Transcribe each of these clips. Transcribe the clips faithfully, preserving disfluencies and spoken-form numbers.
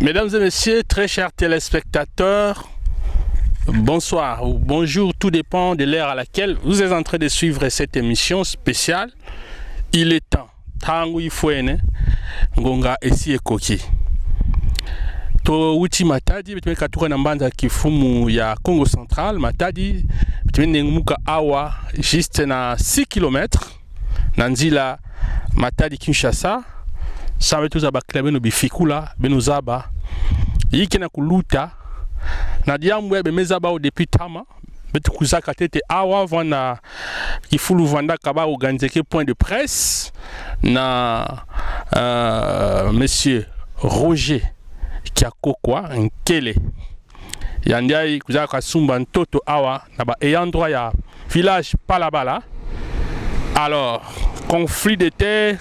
Mesdames et messieurs, très chers téléspectateurs, bonsoir ou bonjour, tout dépend de l'heure à laquelle vous êtes en train de suivre cette émission spéciale. Il est temps. Ntangu ifwene, ngonga esi ekoki. Towuti Matadi, beto me katuka na mbanza kifumu ya Kongo Central, Matadi, beto me nengumuka awa juste na six kilomètres na nzila Matadi-Kinshasa. Samu beto zaba kila beno bifikula, beno zaba yinki ke na kuluta na diambu ya beno me zaba awa depuis ntama. Beto kuzaka ntete awa vwanda kifulu vwandaka ba organiser point de presse na, euh, monsieur Roger Kiakokwa Nkele. Yandi ayi kuzaka kasumba ntoto awa na ba ayants droits ya village Palabala. Alors, conflit de terre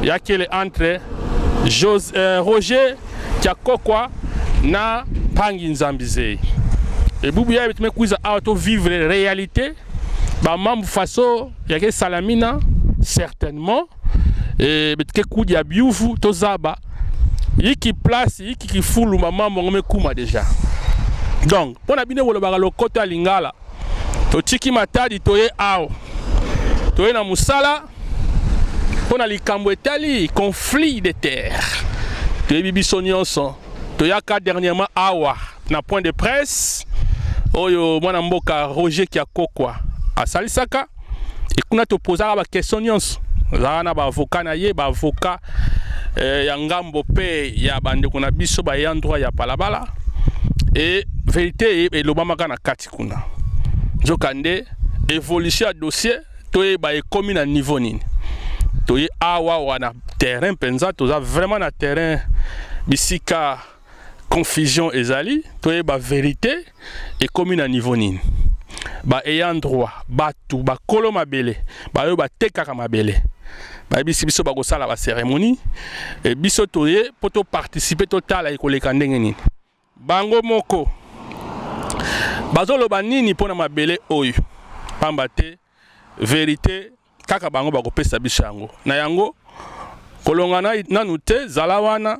ya kele entre Jos-, euh, Roger Kiakokwa na Mpangi Nzambi Zeyi. E bubu yayi beto me kwiza awa to vivre réalité, ba mambu faso ya ke salamina, certainement. E beto ke kudia biuvu to zaba yinki place, yinki kifulu ba mambu yango me kuma déjà. Donc, mpo na bino bolobaka lokoto ya Lingala, totiki Matadi, toye awa. Toye na mosala mpo na likambo etali conflit de terre. Toyebi biso nyonso, toyaka dernièrement awa na point de presse oyo mwana mboka Roger Kiakokwa asalisaka. E kuna to posaka ba questions nyonso. Tozalaka na ba avocats na ye, ba avocats, eh, ya ngambo mpe ya bandeko na biso ba ayants droits ya Palabala. E vérité e, elobamaka na kati kuna. Nzokande, évolution ya dossier, toyeba ekomi na niveau nini. Toye awa, awa na terrain mpenza, toza vraiment na terrain bisika confusion ezali, toyeba vérité ekomi na niveau nini. Ba ayants droits, bato, bakolo mabele, baoyo batekaka mabele, bayebisi biso bakosala ba cérémonie, e biso toye mpo to participer, totala ekoleka ndenge nini. Bango moko bazoloba nini mpo na mabele oyo? Pamba te vérité, kaka bango bakopesa biso yango. Na yango, kolongana nanu te, zala wana,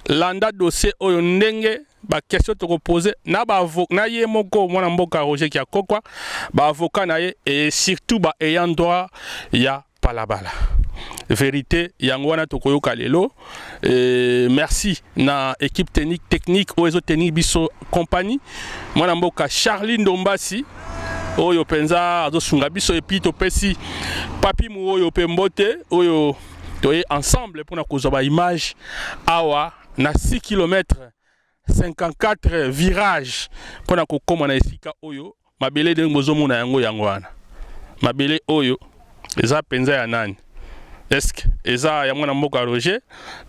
landa dossier oyo ndenge, ba questions toko poser na ba avo-, na ye moko mwana mboka Roger Kiakokwa, ba avocats na ye, et surtout ba ayants droits ya Palabala. Vérité, yango wana tokoyoka lelo. Eh, merci na équipe technique, technique oyo ezo tenir biso compagnie. Mwana mboka Charlie Ndombasi, oyo mpenza azosunga biso, et puis topesi Papy Muoyo mpe mbote, oyo toye ensemble mpo na kozwa ba images awa na six kilomètres cinquante-quatre virages mpo na kokoma na esika oyo mabele ndenge bozomona yango, yango wana. Mabele oyo eza mpenza ya nani? Est-ce que eza ya mwana mboka Roger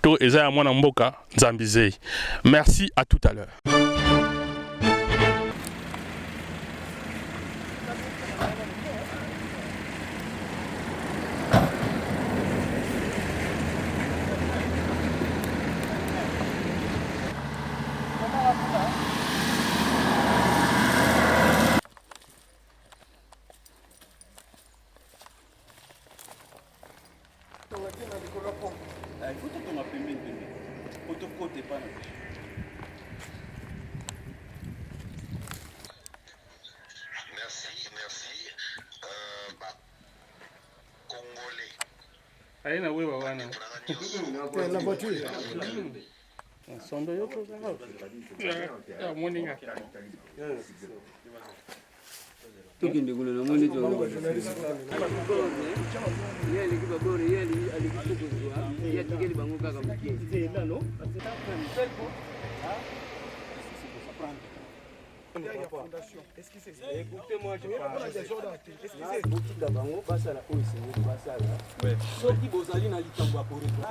to eza ya mwana mboka Nzambi Zeyi? Merci, à tout à l'heure. Tonga te na likolo ya pont. Ah, il faut totonga pembeni, pembeni. Po tokota epai na biso. Merci, merci. Euh, ba Congolais. Aye na wewa wana. Bandeko na ngai nyonso. Eh, na voiture. Nsondo yo tozanga. Ya, ya, morning. Tokende kuna na moni to. Ye aleki ba bord, ye aleki, aleki ko kozwa, ye atikeli bango kaka moke. Écoutez-moi, je parle. Botika bango basala oyo esengeli basala. Soki bozali na likambo ya korekola.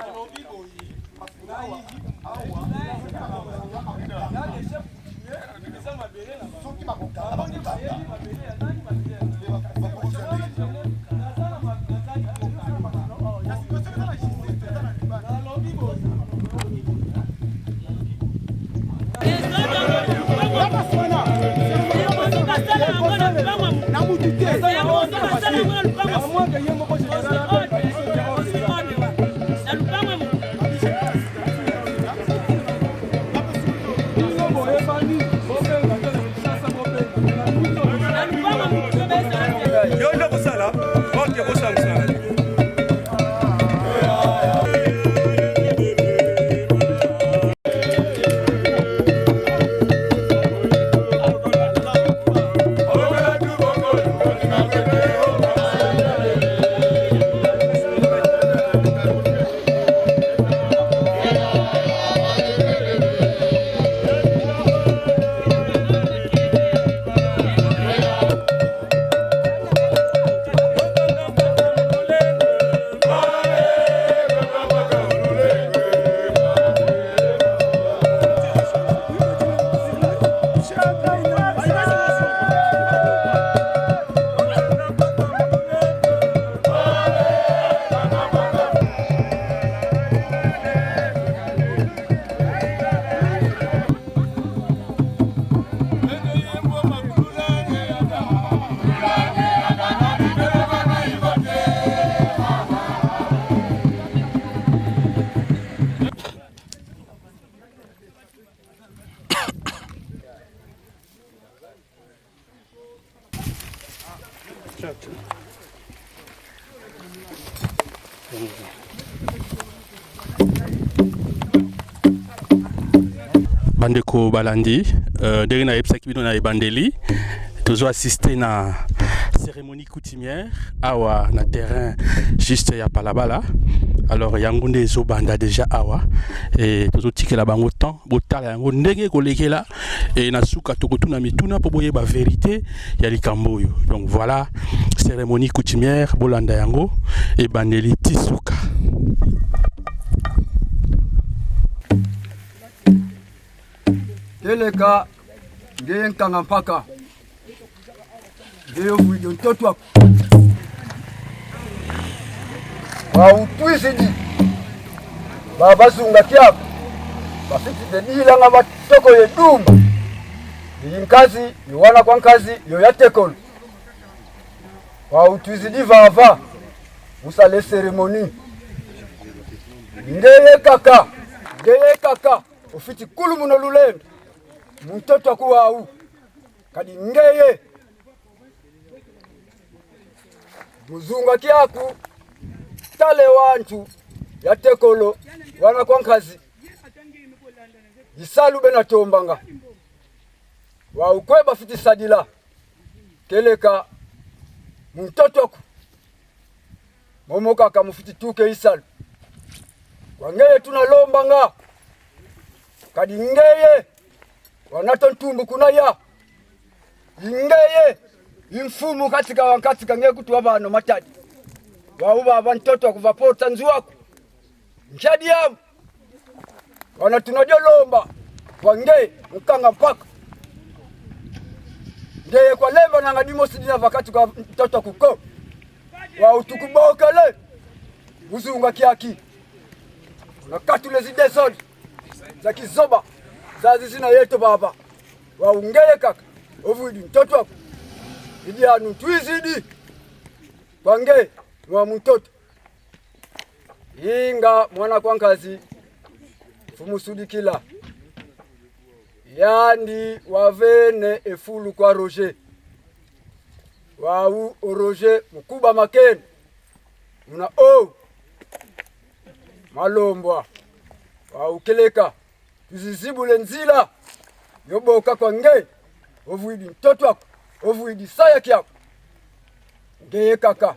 Bandeko balandi, euh, ndenge nayebisaki bino na ebandeli, tozo assister na cérémonie coutumière awa na terrain juste ya Palabala. Alors, yango nde ezobanda déjà awa. Et tozotikela bango temps, botala yango ndenge ekolekela. Et na suka, tokotuna mituna mpo boyeba vérité ya likambo oyo. Donc voilà, cérémonie coutumière, bolanda yango, ebandeli tii suka. Kieleka, ngeye nkanga mpaka. Ngeye ovwidi ntoto aku. Wau twizidi ba bazunga kiaku, bafweti dedilanga batoko ye dumba. Iyi nkazi, yo wana kwa nkazi, yo yatekolo. Wau twizidi vava, mu sala cérémonie. Ngeye kaka, ngeye kaka ofweti kulumuna lulendo mu ntoto aku wau. Kadi ngeye, muzunga kiaku, tale wantu, yatekolo, wana kwa nkazi, bisalu bena tombanga. Wau kwe bafweti sadila, kieleka mu ntoto aku. Momo kaka mufweti tuka ye bisalu. Kwa ngeye tuna lombanga. Kadi ngeye, wana to ntumbu kuna ya. Ngeye, mfumu katika wa nkatika, ngeye kutu wa bano matadi. Wau baba ntoto aku, va porta nzu aku. Nshadi yamu. Wana tuna dio lomba kwa ngeye nkanga mpaka. Ngeye kwa lemba nanga dimosi dina va kati kwa ntoto aku ko. Wau tukubokele buzunga kiaki. Nakatule zi désordre za kizoba zazizi na yeto baba. Wau ngeye kaka ovwidi ntoto aku. Idi anu twizidi kwa ngeye mwa mu ntoto. Inga mwana kwa nkazi, mfumu sudikila. Yandi wavene efulu kwa Roger. Wau o Roger mukuba makene. Muna o malombwa. Wau kieleka. Tuzizibule nzila yo boka kwa ngeye, ovwidi ntoto aku, ovwidi saya kiaku. Ngeye kaka,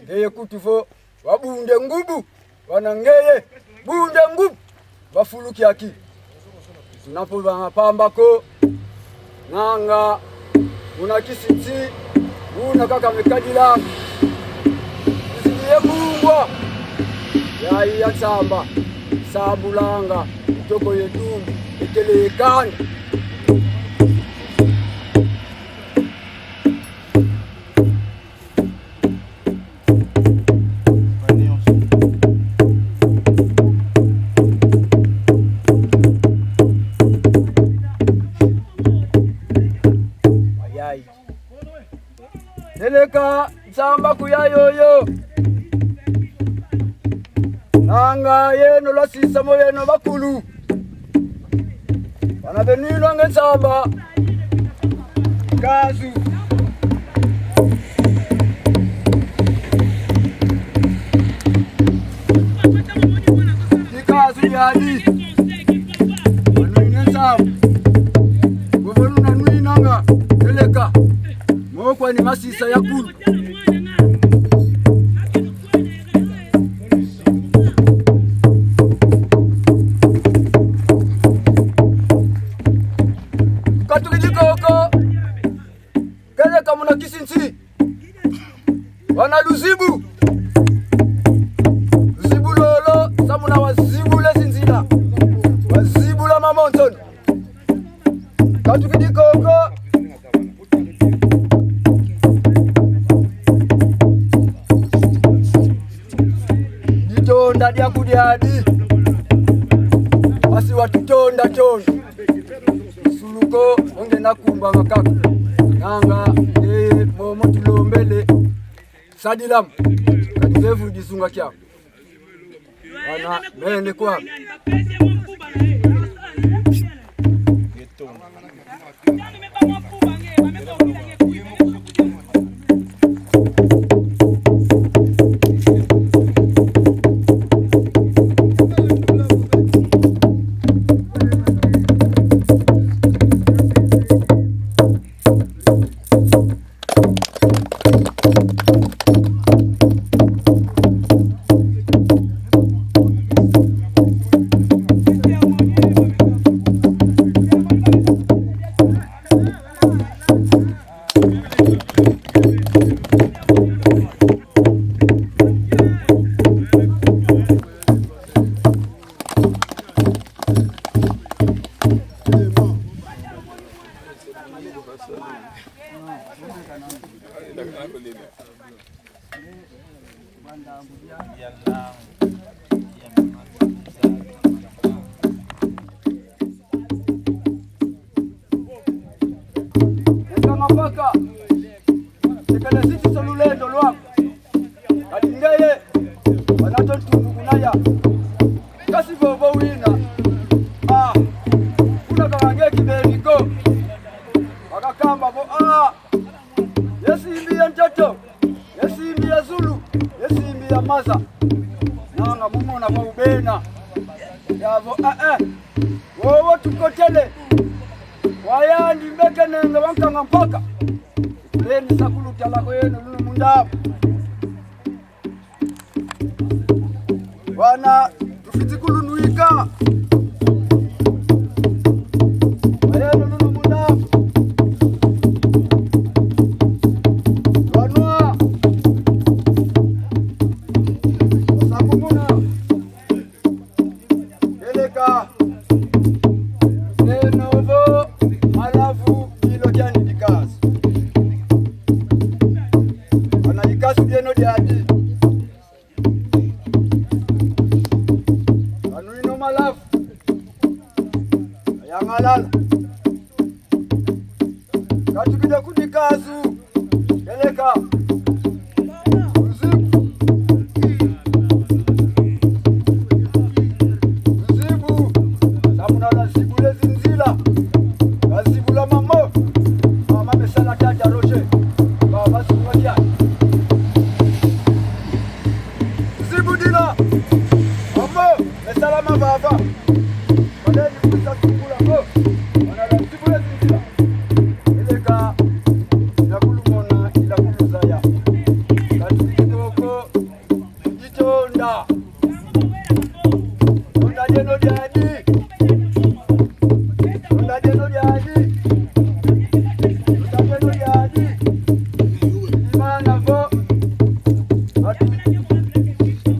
ngeye kutu vo wabunde ngubu, wana ngeye bunde ngubu va fulu kiaki. Tuna mpo va mapamba ko, nanga una kisinti, una kaka mekadila. Kisinti ye kungwa. Yayi ya nsamba, sambulanga, toko ye dumbu, ekele ye kanda. Kieleka nsamba ku ya yoyo. Nanga yeno lwasisa mo yeno bakulu. Bana beno inwanga nsamba. Kazu. Ki kazu yandi. Banwine nsamba. Bovolo nanwinanga. Kieleka. Moko ni masisa ya kulu. Katukidi koko. Kieleka muna kisinti. Wana luzibu. Luzibu lolo, samuna wazibula zinzila. Wazibula mamonsono. Katukidi koko. Ditonda diaku diadi. Basi watutonda tonda. Suluko, onge nakumbanga kaka. Nanga, eh, momo tulombele. Sadilam. Kadi nge vwidi zunga kiaku. Wana, mene kwa. Eka mapaka, tekeleziti sa lulendo lwangu. Kadi ngeye, wanato ntungu kunaya. Kasi vovo wina. Ah, kuna kangangeki beniko. Wakakamba vo, ah, ye simbi ya ntoto, ye simbi ya zulu, ye simbi ya maza. Nanga mumona vo ubena. Yavo, eh, eh. Wowo tukotele. Wayandi mbeke nenge wankanga mpaka. Beni sakulu talako yeno lunu munda. Wana tufiti kulunwika. Wayeno lunu munda. Wanwa. Sakumuna. Eleka. Enovo. Malavu. Ilo kiani dikazu. Ana ikazu bieno diadi. Anu ino malavu. Ayangalala. Katukide kudikazu. Eleka. Nzibu. Nzibu. Samuna na nzibu le zinzila. Na nzibu la mamo. Mama mesala tata Roger. Baba sunga kia. Nzibu dina. Mamo mesala mavava. Baleni kusa sukula ko. Wana la nzibu le zinzila. Eleka, ila kulumona, ila kuluzaya. Kati kitoko, itonda. Tonda dieno diadi. Tonda dieno diadi. Tonda dieno diadi. Imana vo.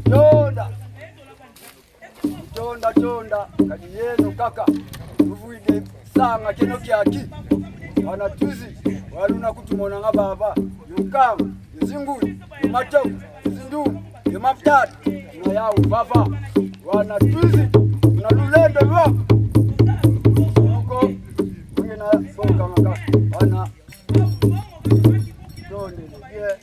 Tonda. Tonda, tonda, kadi yeno kaka. Tuvwide sanga kieno kiaki. Wana twizi, waluna kutumonanga vava. Yo kanga, yo zinguli, yo matoke, yo zindu, yo maputatu. Na yau vava. Wana twizi, na lulendo lwa. Suluko, ngena boka maka. Wana, tonde, ye.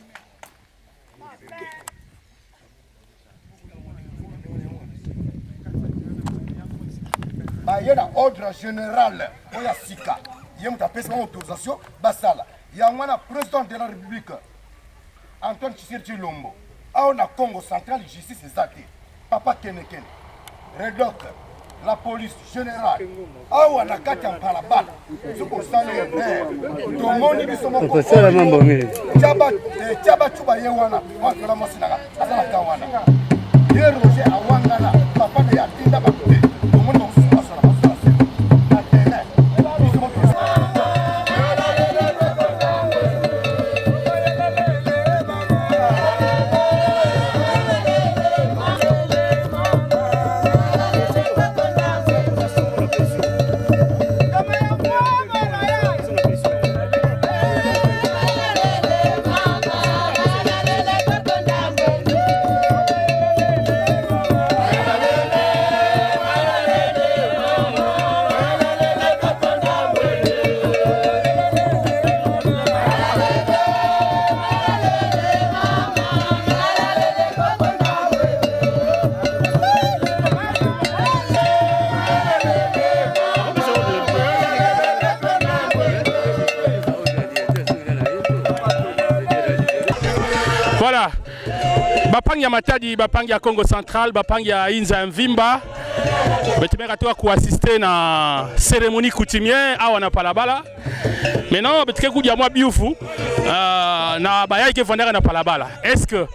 Baye na ordre général oyo ya sika, ye moto apesi bango autorisation basala. Yango wana Président de la République, Antoine Tshisekedi Tshilombo, awa na Kongo Central justice eza te. Papa Kenekene, Redoc, la police générale, awa na kati ya mpalabala, soki osali erreur, tomoni biso moko. Okosala mambo mingi. Tia ba, eh, tia batu baye wana, wana tola mwasi na nga, aza na ka wana. Ye Roger awangana, papa na ye atinda bato te, tomoni bamosusu basala, basala se, na terrain. Voilà. Bampangi ya matadi, bampangi ya Kongo Central, bampangi ya inza ya mvimba, beto me katuka ku assister na cérémonie coutumière awa na mpalabala. Maintenant, beto ke kudia mwa biyuvu, euh, na bayai ke vandaka na mpalabala. Est-ce que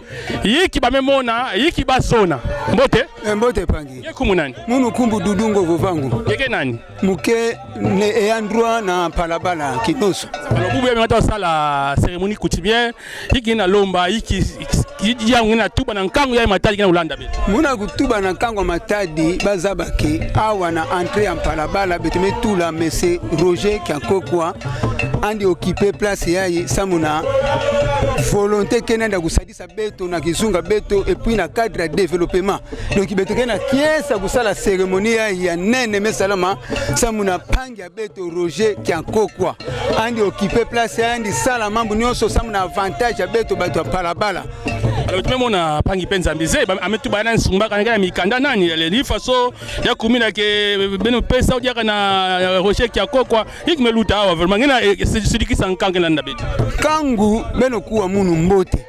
yinki ba me mona, yinki ba zona? Mbote? Eh, mbote mpangi. Nge nkumbu nani? Munu nkumbu Dudu Ngovo Vangu. Nge ke nani? Muke ne e endroit na mpalabala Kinoso. Alors, bubu ya me mata sala cérémonie coutumière, yinki nge na lomba, yinki, yinki ya nge na tuba na nkangu ya matadi nge na kulanda beto? Muna kutuba na nkangu ya matadi, bazaba ke awa na entrée ya mpalabala, beto me tula Monsieur Roger Kiankokwa, yandi occuper place yayi, samu na Volonté ke na yandi ya kusadisa beto na kizunga beto, et puis na cadre ya développement. Donc beto ke na kiese ya kusala cérémonie ya, ya nene me salama samu na mpangi ya beto Roger Kiakokwa. Yandi occuper place ya yandi, sala mambu nyonso samu na avantage ya beto bato ya Mpalabala. Alors, beto me mona mpangi mpe Nzambi Zeyi, ba, ame tuba nani asumbaka na kati ya mikanda nani, ya le, ni faso ya kumina ke beno pesa diaka na, eh, Roger Kiakokwa, inki me luta awa, vraiment, nge na, eh, si-, sidikisa nkangu nge na nda beto. Nkangu beno kuwa munu mbote.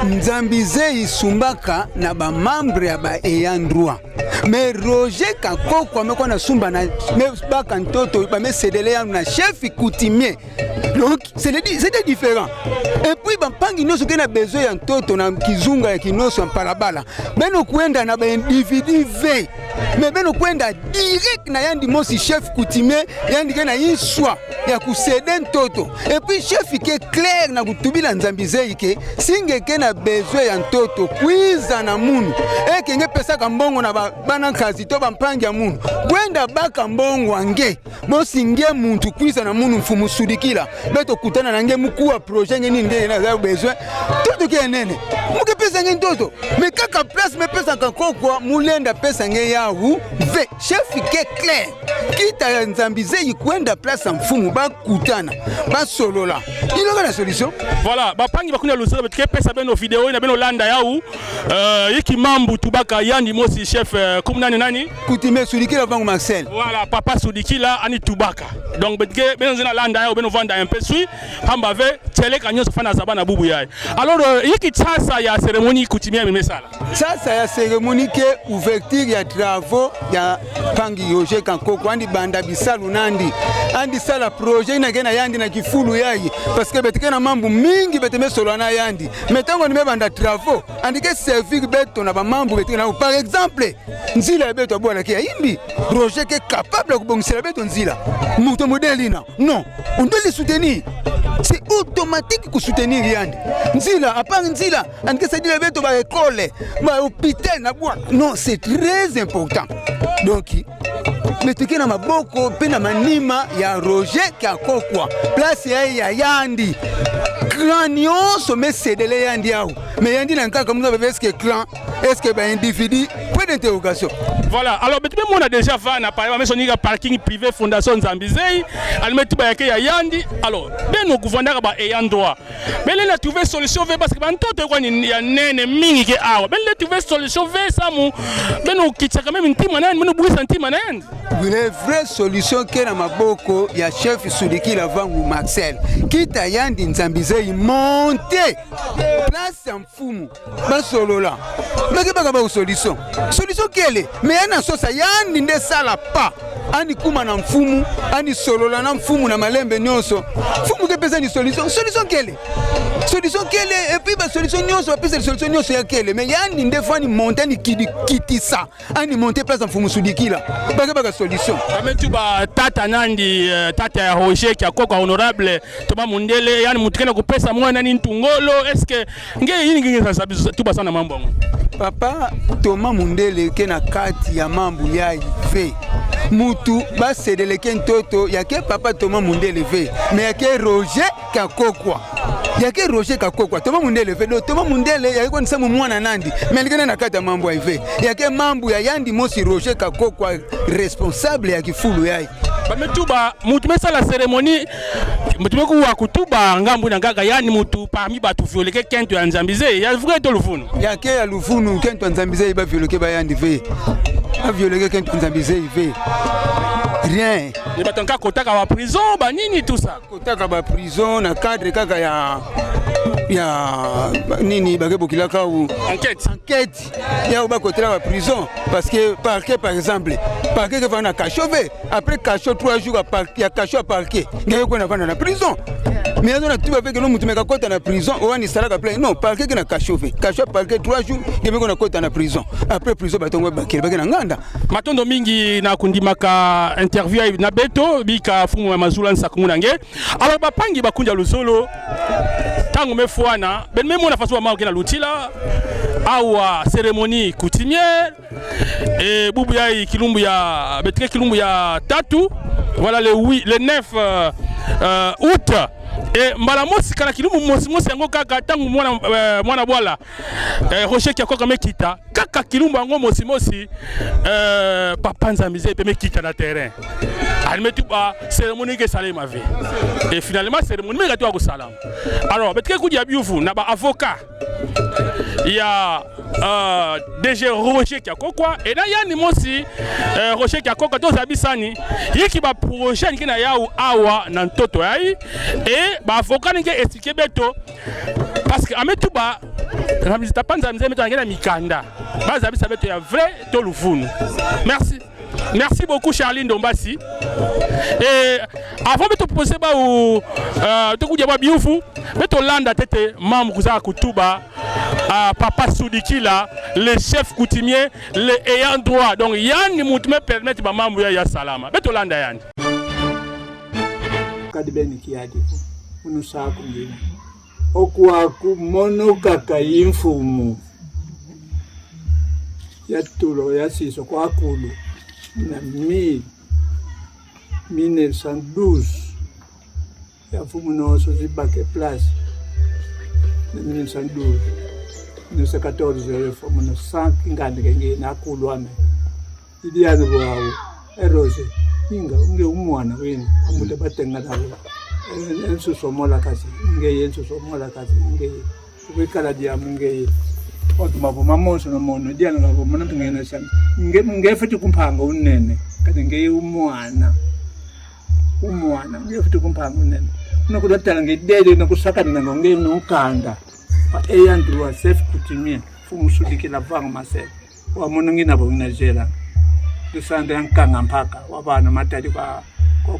Nzambi Zeyi asumbaka na ba membre ya ba ayants droit. Mais Roger Kiakokwa me kuwa na sumba na, me baka ntoto, ba me sedele yandi na chef coutumier. Donc, c'est le di-, c'est différent. Et puis, bampangi nyonso ke na besoin ya ntoto na kizunga ya kinoso ya Mpalabala, beno kwenda na ba individu ve. Mais beno kwenda direct na yandi mosi chef coutumier, yandi ke na inswa ya kusede ntoto. Et puis chef ke clair na kutubila Nzambi Zeyi ke, si nge ke na besoin ya ntoto, kwiza na munu. Eke nge pesaka mbongo na ba, bana nkazi to bampangi ya munu, kwenda baka mbongo ya nge. Mosi nge muntu, kwiza na munu, mfumu sudikila. Beto kutana na nge, mu kuwa projet nge, nini nge na za besoin. Ntoto ke nene, mu ke pesa nge ntoto. Mais kaka place me pesaka Kiakokwa, mu lenda pesa nge yawu ve. Chef ke clair. Kita ya Nzambi Zeyi kwenda place ya mfumu, bakutana, basolola. Ilokana solution. Voilà, bampangi bakundi ya luzolo, beto ke pesa beno vidéo yina, beno landa yawu. Euh, inki mambu tubaka yandi mosi chef, euh, nkumbu na nani, nani? Coutumier Sudikila Vangu Marcel. Voilà, papa Sudikila, yandi tubaka. Donc, beto ke, beno zena landa yawu, beno vanda un peu sui, pamba ve, tieleka nyonso fwana zaba na bubu yayi. Alors, euh, inki nsasa ya cérémonie coutumière me sala? Nsasa ya cérémonie ke ouverture ya travaux ya mpangi Roger Kiakokwa, yandi banda bisalu na yandi. Yandi sala projet yina ke na yandi na kifulu yayi. Parce que beto ke na mambu mingi beto me solola na yandi. Mais ntangu yandi me banda travaux, yandi ke servir beto na bamambu beto ke na, par exemple, nzila ya beto ya Bwala ke ya yimbi. Roger ke capable ya kubongisela beto nzila. Moto modèle yina. Non. On doit le soutenir. C'est automatique kusoutenir yandi. Nzila, à part nzila, yandi ke sadila beto ba école, ba hôpital na Bwala. Non, c'est très important. Donc, beto ke na maboko mpe na manima ya Roger Kiakokwa. Place ya, ya yandi. Clan nyonso me sedele yandi yawu. Mais yandi na nkaka, mu zaba ve est-ce que clan, est-ce que ba individu? Point d'interrogation. Voilà, alors, beto me mona déjà vana, par exemple, me sonika parking privé Fondation Nzambi Zeyi, yandi me tuba ya ke ya yandi. Alors, beno kuvandaka ba ayants droit, beno lenda trouver solution ve, parce que bantoto kwa ni ya nene mingi ke awa. Beno lenda trouver solution ve samu beno kitisa quand même ntima na yandi, beno bwisa ntima na yandi. La vraie solution ke na maboko ya chef Sudikila Vangu Marcel. Kita yandi Nzambi Zeyi monter place ya mfumu, basolola. Ba ke baka bawu solution. Solution kele, mais yandi na sosa, yandi nde sala pas. Yandi kuma na mfumu, yandi solola na mfumu na malembe nyonso. Mfumu ke pesa yandi solution. Solution kele. Solution kele, et puis ba solution nyonso, ba pesa solution nyonso ya kele. Mais yandi nde fwani monter, yandi kidi, kitisa. Yandi monter place ya mfumu Sudikila. Ba ke baka solution. Ba me tuba tata na yandi, euh, tata ya Roger Kiakokwa, honorable Thomas Mundele, yandi muntu ke na kupesa mwana na yandi ntu ngolo, est-ce que nge, yini nge, nge sa, sa, tuba samu na mambu yango? Papa Thomas Mundele ke na kati ya mambu yayi ve. Muntu ba sedele ke ntoto, ya ke papa Thomas Mundele ve. Mais ya ke Roger Kiakokwa. Ya ke Roger Kiakokwa, Thomas Mundele ve. Donc Thomas Mundele ya ke kwani samu mwana na yandi. Mais yandi ke na kati ya mambu yayi ve. Ya ke mambu ya yandi mosi Roger Kiakokwa, responsable ya kifulu yayi. Ba me tuba, muntu me sala cérémonie, muntu me kuwa kutuba ngambu yina kaka, yandi muntu parmi bato violeke kento ya Nzambi Zeyi, ya vrai to luvunu? Ya ke ya luvunu, kento ya Nzambi Zeyi ba violeke ba yandi ve. Ba violeke kento ya Nzambi Zeyi ve. Rien. Ni bato nkaka kotaka ba prison, ba nini, tout ça. Kotaka ba prison na cadre kaka ya, ya, nini, ba ke bokilaka yawu? Enquête. Enquête. Yawu ba kotela ba prison. Parce que parquet, par exemple, parquet ke vanda na cachot ve. Après cachot trois jours ya par-, ya cachot ya parquet, nge ke kwenda vanda na prison. Mais yazo na tuba ve que non, muntu me ka kota na prison, o yandi salaka plainte. Non, parquet ke na cachot ve. Cachot ya parquet trois jours, nge me kwenda kota na prison. Après prison, bato yango bakele, ba ke na nganda. Matondo mingi na kundimaka interview yayi na beto, bika mfumu ya mazulu ansa kumuna nge. Alors, bampangi bakundi ya luzolo, ntangu me fwana, beno me mona faso ba mama ke na lutila, awa cérémonie coutumière, e bubu yayi kilumbu ya, beto ke kilumbu ya tatu, voilà, le huit, le neuf, euh, euh, août, E, mbala mosi, kana kilumbu mosi mosi yango kaka, ntango mwana, eh, mwana bwala, eh, Roger Kiakokwa me kita, kaka kilumbu yango mosi mosi, eh, Papa Nzambi Zeyi pe me kita na terrain. Ani me tuba cérémonie ke salama ve. Et finalement, cérémonie me katuka kosalama. Alors, beto ke kudia biyuvu na ba avocats ya, euh, D G Roger Kiakokwa, et na yandi mosi, euh, Roger Kiakokwa, tozabisani, yinki ba projets yandi ke na yawu awa na ntoto yayi, et ba avocats nge expliquer beto, parce que a me tuba, na mizita Papa Nzambi Zeyi me tuba nge na mikanda. Bazabisa beto ya vrai to luvunu. Merci. Merci beaucoup, Charlie Ndombasi. Et avant beto poser bawu, euh, to kudia bawu biyuvu, beto landa ntete mambu kwiza kutuba, ah, Papa Sudikila, le chef coutumier, le ayant droit. Donc, yandi muntu me permettre ba mambu yayi ya salama. Beto landa yandi. Kadi beni kiadi ko, munu saku ngina. Okwaku mono kaka i mfumu ya tulo ya siso kwa kulu na mille, mille neuf cent douze. Ya mfumu noso zibake place na mille neuf cent douze. Mille neuf cent quatorze, ya mfumu no sanki ngandi ke nge na kulu ame. Idi ane bwawu, e Roger, inga, nge u mwana wina, ambuta batenga nabo. E, e nsusu mola kasi, ngeye nsusu mola kasi, ngeye. Wekala diamu ngeye. Otu mabo mamonso na mono, idi ane babo, mwana nge na shani. Nge, nge fweti kumpanga unene, kadi ngeye u mwana. U mwana, nge fweti kumpanga unene. Nakulatala nge dede, nakusakana na nge no nkanda. Pa ayant droit, chef coutumier, mfumu Sudikila Vanga Masele. Wa mono ngina bo ngina zela. Tusande ankanga mpaka. Wa bana matadi kwa,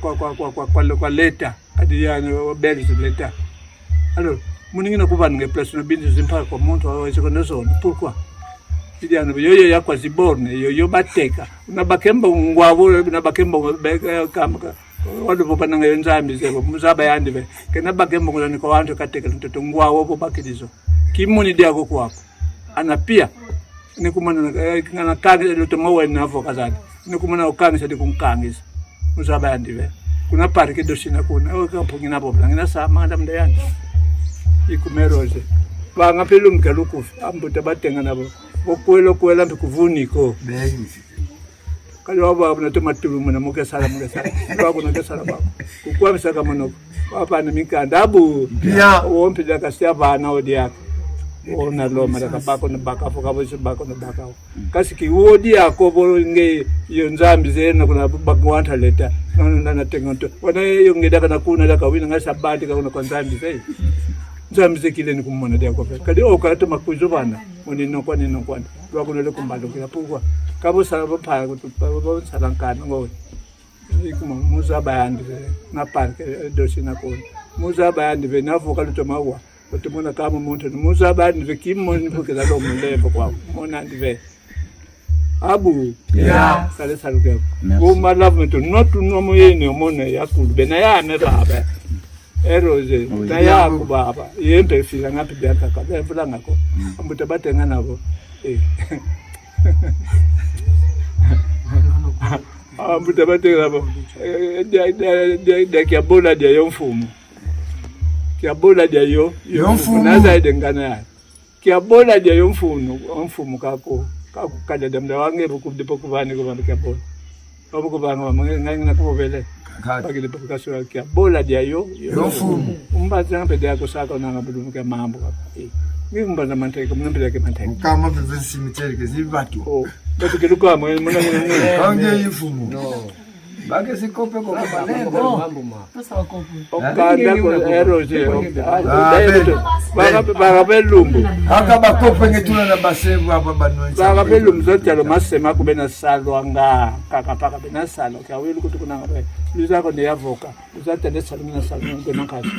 kwa, kwa leta. Kadi ya no beli leta. Alors, mono ngina kubanga place na bintu zi mpaka kwa muntu wa ziko na zone. Pourquoi? Idi ane bo yoyo ya kwa zi borne, yoyo bateka. Na bakemba ngwawo, na bakemba be, eh, kamaka. Wadu bo bananga yo Nzambi Zeyi bo, muzaba yandi ve. Kena bakemba ngwawo ni kwa wantu kateka ntoto ngwawo bo bakilizo. Kimuni diako kwaku. Ana pia. Ni kumana na, eh, na kangisa luto mawe na avocat zani. Ni kumana ukangisa di kunkangisa. Muzaba yandi ve. Kuna parke dosina kuna. O ka pungi na bobla. Ngina sa manda mda yandi. Iku me Roger. Vanga pe lumbu ka lukufi. Ambuta batenga nabo. Bo kwela kwela mpe kuvuni ko. Kadi wa bwabu na toma tulu muna mo ke sala, mo ke sala. Bwabu na ke sala bwabu. Kukwamisaka mono ko. Wa bana mikanda abu. Bia. Wo mpidi aka sia bana odiaka. Wo na loma diaka bako na baka, foka bo si bako na baka. Kasi ki wo diako bo nge yo Nzambi Zeyi na kuna bako wanta leta. Na, na, na, na tenga nto. Wana yo nge diaka na kuna diaka wina nga sabati ka kuna kwa Nzambi Zeyi. Nzambi Zeyi kile ni kumona diako pe. Kadi o ka toma kwizo bana. Moni no kwani no kwani. Lwa kuno le kumbalukila pourquoi. Ka bo sala bo pa, bo, bo, bo sala nkana ngo. Iku mo, muzaba yandi ve, na parke, eh, dosina kuna. Muzaba yandi ve, na avocat luto mawa. Otu mona kama muntu, muzaba yandi ve, kimoni pukila lo mulembo kwa, mona yandi ve. Abu. Ya. Sale salu ke. Merci. Bo ma love me to, not to know mo ye ni omona ya kulu, bena ya me baba. E Roger, oui, na ya ko baba. Ye mpe fila nga pidi aka ka, be fila nga ko. Mm. Ambuta batenga nabo. Eh. Ambuta batenga nabo. Eh, dia, dia, dia, dia kia bola dia yo mfumu. Kia bola dia yo, yo mfumu. Yo mfumu. Na zaidi ngana ya. Kia bola dia yo mfumu, mfumu kako, kako kaja damda wange buku dipo kubani kubani kia bola. Obu kubanga wa mange ngai na kubele. Kati. Bakile buku kasura kia bola dia yo, yo mfumu. Mbaza mpe dia kusaka nanga budu kia mambu kapa. Eh. Ngi mbaza manteke, mna mpe dia ke manteke. Ukama mpe cimetière ke zi batu. Oh. Batu ke luka mo, mna, mna, mna. Kange mfumu. No. Bake si kope ko, kope lendo. Okanda ko, e Roger. Ah, baka, baka be lumbu. Aka ba kope nge tula na basevu apa banwensa. Baka be lumbu, zo tialo masema ko bena salwanga. Kaka paka bena salwa. Kia welu kutu kunanga be. Luza ko ne avocat. Luza tende salwa na salwa nge makazi.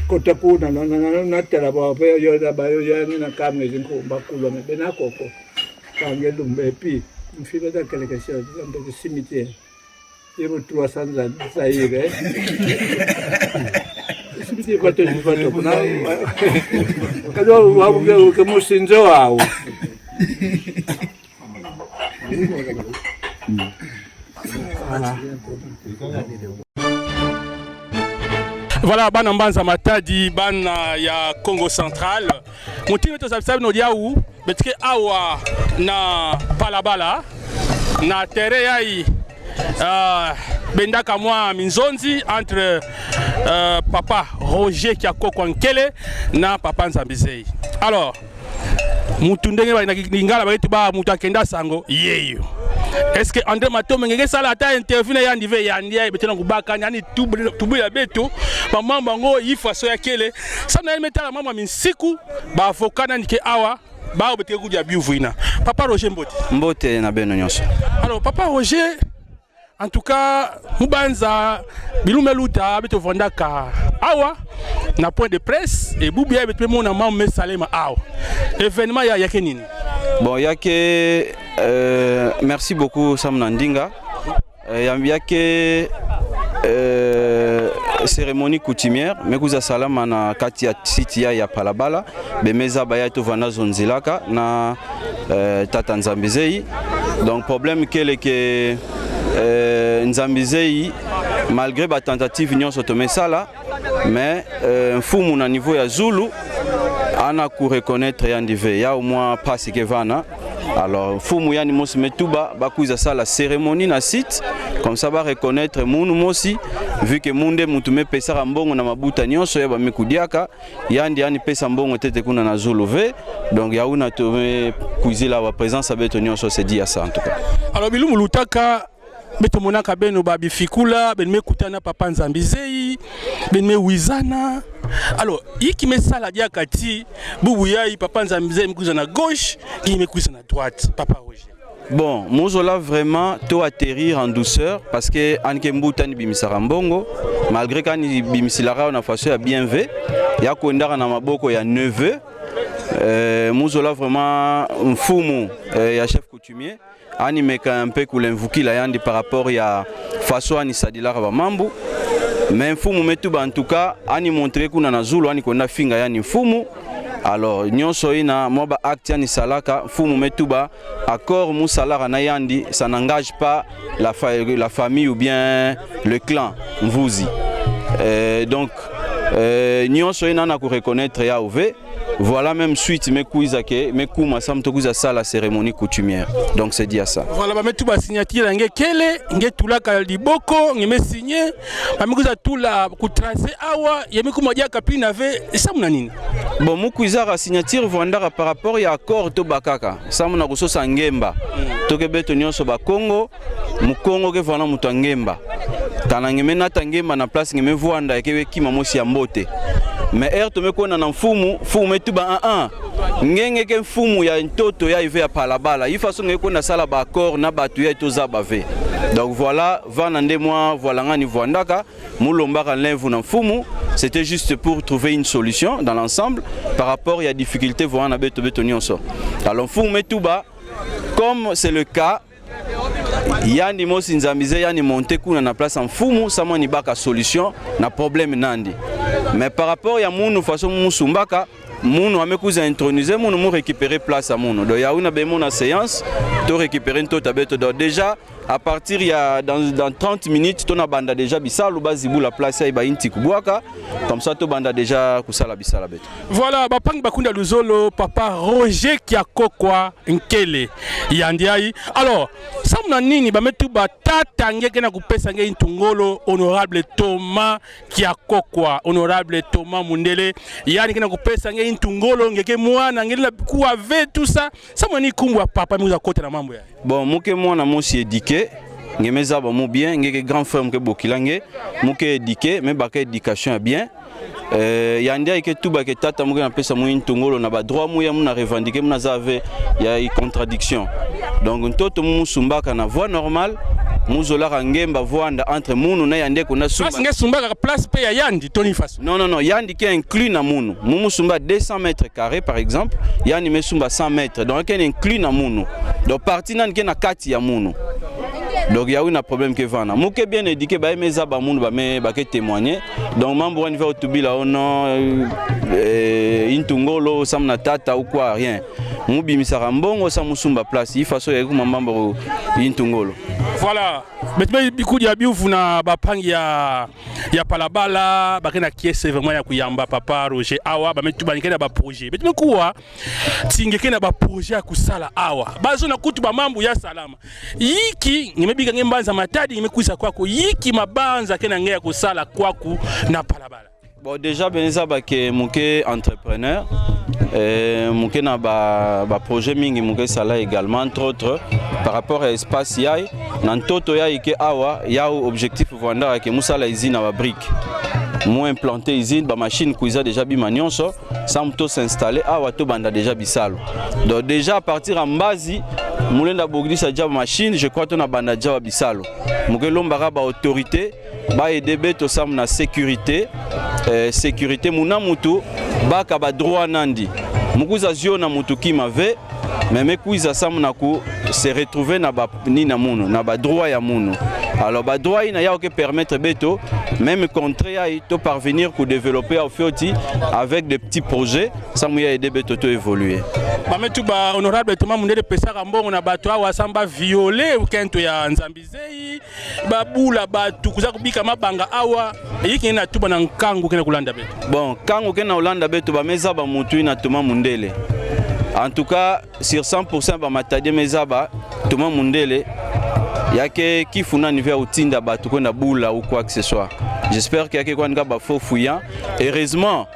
Kota kuna, na, na, na, na tela ba, be yo, ba yo, ya, ni na kame zinko, ba kulo me, bena koko. Kange lumbu, epi. Mfi bata kele ke sio, lumbu cimetière. Ye bo trois cents ans, ça y est. Sibiti bato, bato, kuna. Kado wa, wa, wa, ke musinzo wao. Voilà, bana mbanza Matadi, bana ya Kongo Central. Mutindu beto zabisa beno diawu, beto ke awa na Palabala, na terrain yayi, euh, bendaka mwa minzonzi entre, euh, papa Roger Kiakokwa Nkele na papa Nzambi Zeyi. Alors, muntu ndenge ba na Lingala baketuba muntu akenda sango, yeyo. Est-ce que André Matome nge ke sala ata interview na yandi ve, yandi yayi beto na kubaka, yandi tubula, tubula beto, ba mambu yango, yi faso ya kele, samu na yandi me tala mambu ya minsiku, ba avocat na yandi ke awa, bawu beto ke kudia biyuvu yina. Papa Roger, mbote. Mbote na beno nyonso. Alors, papa Roger, en tout cas, mu banza, bilumbu me luta, beto vandaka awa na point de presse, et bubu yayi beto me mona mambu me salama awa. Événement yayi ya ke nini? Bon, ya ke, euh, merci beaucoup, samu na ndinga. Euh, ya, ya ke, euh, cérémonie coutumière me kwiza salama na kati ya site ya, ya Palabala. Beno me zaba yayi tovanda zonzilaka na, euh, tata Nzambi Zeyi. Donc problème kele ke, euh, Nzambi Zeyi, malgré ba tentative nyonso to me sala, mais, euh, mfumu na niveau ya zulu, ana ku reconnaître yandi ve, yawu mwa mpasi ke vanda. Alors, mfumu yandi mosi me tuba ba kwiza sala cérémonie na site, comme ça ba reconnaître munu mosi, vu que munu nde muntu me pesaka mbongo na mabuta nyonso ya ba me kudiaka, yandi ani pesa mbongo ntete kuna na zulu ve. Donc, yawu na to me kwizila awa, présence ya beto nyonso, c'est dû à ça en tout cas. Alors, bilumbu lutaka, beto monaka beno ba bifikula, beno me kutana na papa Nzambi Zeyi, beno me wizana. Alors, inki me sala diaka ti bubu yayi papa Nzambi Zeyi me kwiza na gauche, nge me kwiza na droite, papa Roger? Bon, mu zola vraiment to atterrir en douceur, parce que ani ke mbuta ani bimisaka mbongo, malgré ke ani bimisilaka yawu na faso ya bien ve, ya kwendaka na maboko ya neveu. Euh, mu zola vraiment mfumu, euh, ya chef coutumier, ani meka un peu kulemvukila yandi par rapport ya faso ani sadilaka ba mambu. Mais mfumu me tuba, en tout cas, ani montre kuna na zulu, ani kwenda finga yandi mfumu. Alors, nyonso yina, mwa ba acte ani salaka, mfumu me tuba, accord mu salaka na yandi, ça n'engage pas la fa-, la famille ou bien le clan Mvuzi. Euh, donc, euh, nyonso yina ana ku reconnaître yawu ve. Voilà, même suite me kwiza ke, me kuma samu to kwiza sala cérémonie coutumière. Donc, c'est dû à ça. Voilà, ba me tuba signature ya nge kele, nge tulaka liboko, nge me signer, ba me kwiza tula ku tracé awa, ya me kuma diaka mpila ve, samu na nini? Bon, mu kwizaka signature vandaka par rapport ya accord to bakaka, samu na kusosa ngemba. Mm. To ke beto nyonso Bakongo, Mukongo ke vanda muntu ya ngemba. Kana nge me nata ngemba na place nge me vwanda, ya ke be kima mosi ya mbote. Mais heure to me kwenda na mfumu, mfumu me tuba, ah, ah, nge nge ke mfumu ya ntoto yayi ve ya Palabala. Yi faso nge kwenda sala ba accord na batu yayi to zaba ve. Donc voilà, vanda nde mwa vwalangani vwandaka, mu lombaka nlemvo na mfumu, c'était juste pour trouver une solution dans l'ensemble par rapport ya difficulté vwanda na beto, beto nyonso. Alors mfumu me tuba, comme c'est le cas, yandi mosi Nzambi Zeyi ani monter kuna na place ya mfumu, samu ani baka solution na problème na yandi. Mais par rapport ya munu, faso mu sumbaka, munu a me kwiza introniser munu, mu récupérer place ya munu. Donc yawu yina beno mona séance, to récupérer ntoto ya beto. Donc déjà, à partir ya dans, dans trente minutes, to na banda déjà bisalu, ba zibula place yayi, ba yinti kubwaka, comme ça to banda déjà kusala bisalu ya beto. Voilà, bampangi bakundu ya luzolo, papa Roger Kiakokwa Nkele, yandi ayi. Alors, samu na nini ba me tuba tata nge ke na kupesa nge ntu ngolo, honorable Thomas Kiakokwa, honorable Thomas Mundele, yandi ke na kupesa nge ntu ngolo, nge ke mwana, nge lenda kuwa ve, tout ça. Samu na nini nkumbu ya papa me kwiza kota na mambu yayi? Bon, mu ke mwana mosi éduqué, nge me zaba mu bien, nge ke grand frère mu ke bokila nge, mu ke éduqué, me baka éducation ya bien. Euh, yandi ayi ke tuba ke tata mu ke na pesa mu ntu ngolo na ba droit mu ya mu na revendiquer, mu na zaba ve ya i contradiction. Donc ntoto mu sumbaka na voie normale, mu zolaka ngemba vwanda entre munu na yandi, kuna sumba. Place nge sumbaka place pe ya yandi, to ni faso? Non, non, non, yandi ke inclus na munu. Mu mu sumba deux cents mètres carrés, par exemple, yandi me sumba cent mètres. Donc ke inclus na munu. Donc partie na yandi ke na kati ya munu. Donc yayi na problème ke vanda. Mu ke bien éduqué, baye me zaba munu ba me, ba ke témoigner. Donc mambu wani va otubila ono, eh, intu ngolo, samu na tata ou quoi, rien. Mu bimisaka mbongo samu sumba place. Yi façon ya kuma mambu intu ngolo. Voilà. Beto me bikudia biuvu na bampangi ya, ya Palabala, ba ke na kiese vraiment ya kuyamba Papa Roger awa, ba me tuba ni ke na ba projet. Beto me kuwa, ti nge ke na ba projet ya kusala awa. Bazono kutu ba mambu ya salama. Yinki, nge me bika nge mbanza matadi, nge me kwisa kwaku. Yinki mabanza ke na nge ya kusala kwaku na Palabala. Bon, déjà, beno zaba que mu ke entrepreneur. Eh, mu ke na ba, ba projet mingi mu ke sala également, entre autres, par rapport à espace yayi, na ntoto yayi ke awa, yawu objectif vwandaka que mu sala usine ya ba briques. Mu implanter usine, ba machine kwiza déjà bima nyonso, samu to s'installer awa, to banda déjà bisalu. Donc déjà à partir ya mbazi, mu lenda bokidisa déjà ba machine, je crois to na banda déjà bisalu. Mu ke lomba kaka ba autorité, ba aider beto samu na sécurité, eh, sécurité, muna mutu abaka ba droit na yandi. Mu kwiza ziona mutu kima ve, mais me kwiza samu na ku se retrouver na ba nini ya munu, na ba droit ya munu. Alors ba droit yina yawu ke permettre beto, même contraire yayi, to parvenir ku développer yawu fioti avec des petits projets, samu ya aider beto to évoluer. Ba me tuba honorable Thomas Mundele pesaka mbongo na bato awa samu ba violer nkento ya Nzambi zeyi, ba bula bato, kwiza kubika mabanga awa, yinki nge na tuba na nkangu ke na kulanda beto? Bon, nkangu ke na kulanda beto, ba me zaba mutu yina Thomas Mundele. En tout cas, sur cent pour cent ba matadi me zaba Thomas Mundele, ya ke kifu nani ve ya kutinda bato kwenda bula ou quoi que ce soit. J'espère que ya ke kwani kaka ba faux fuyants. Heureusement,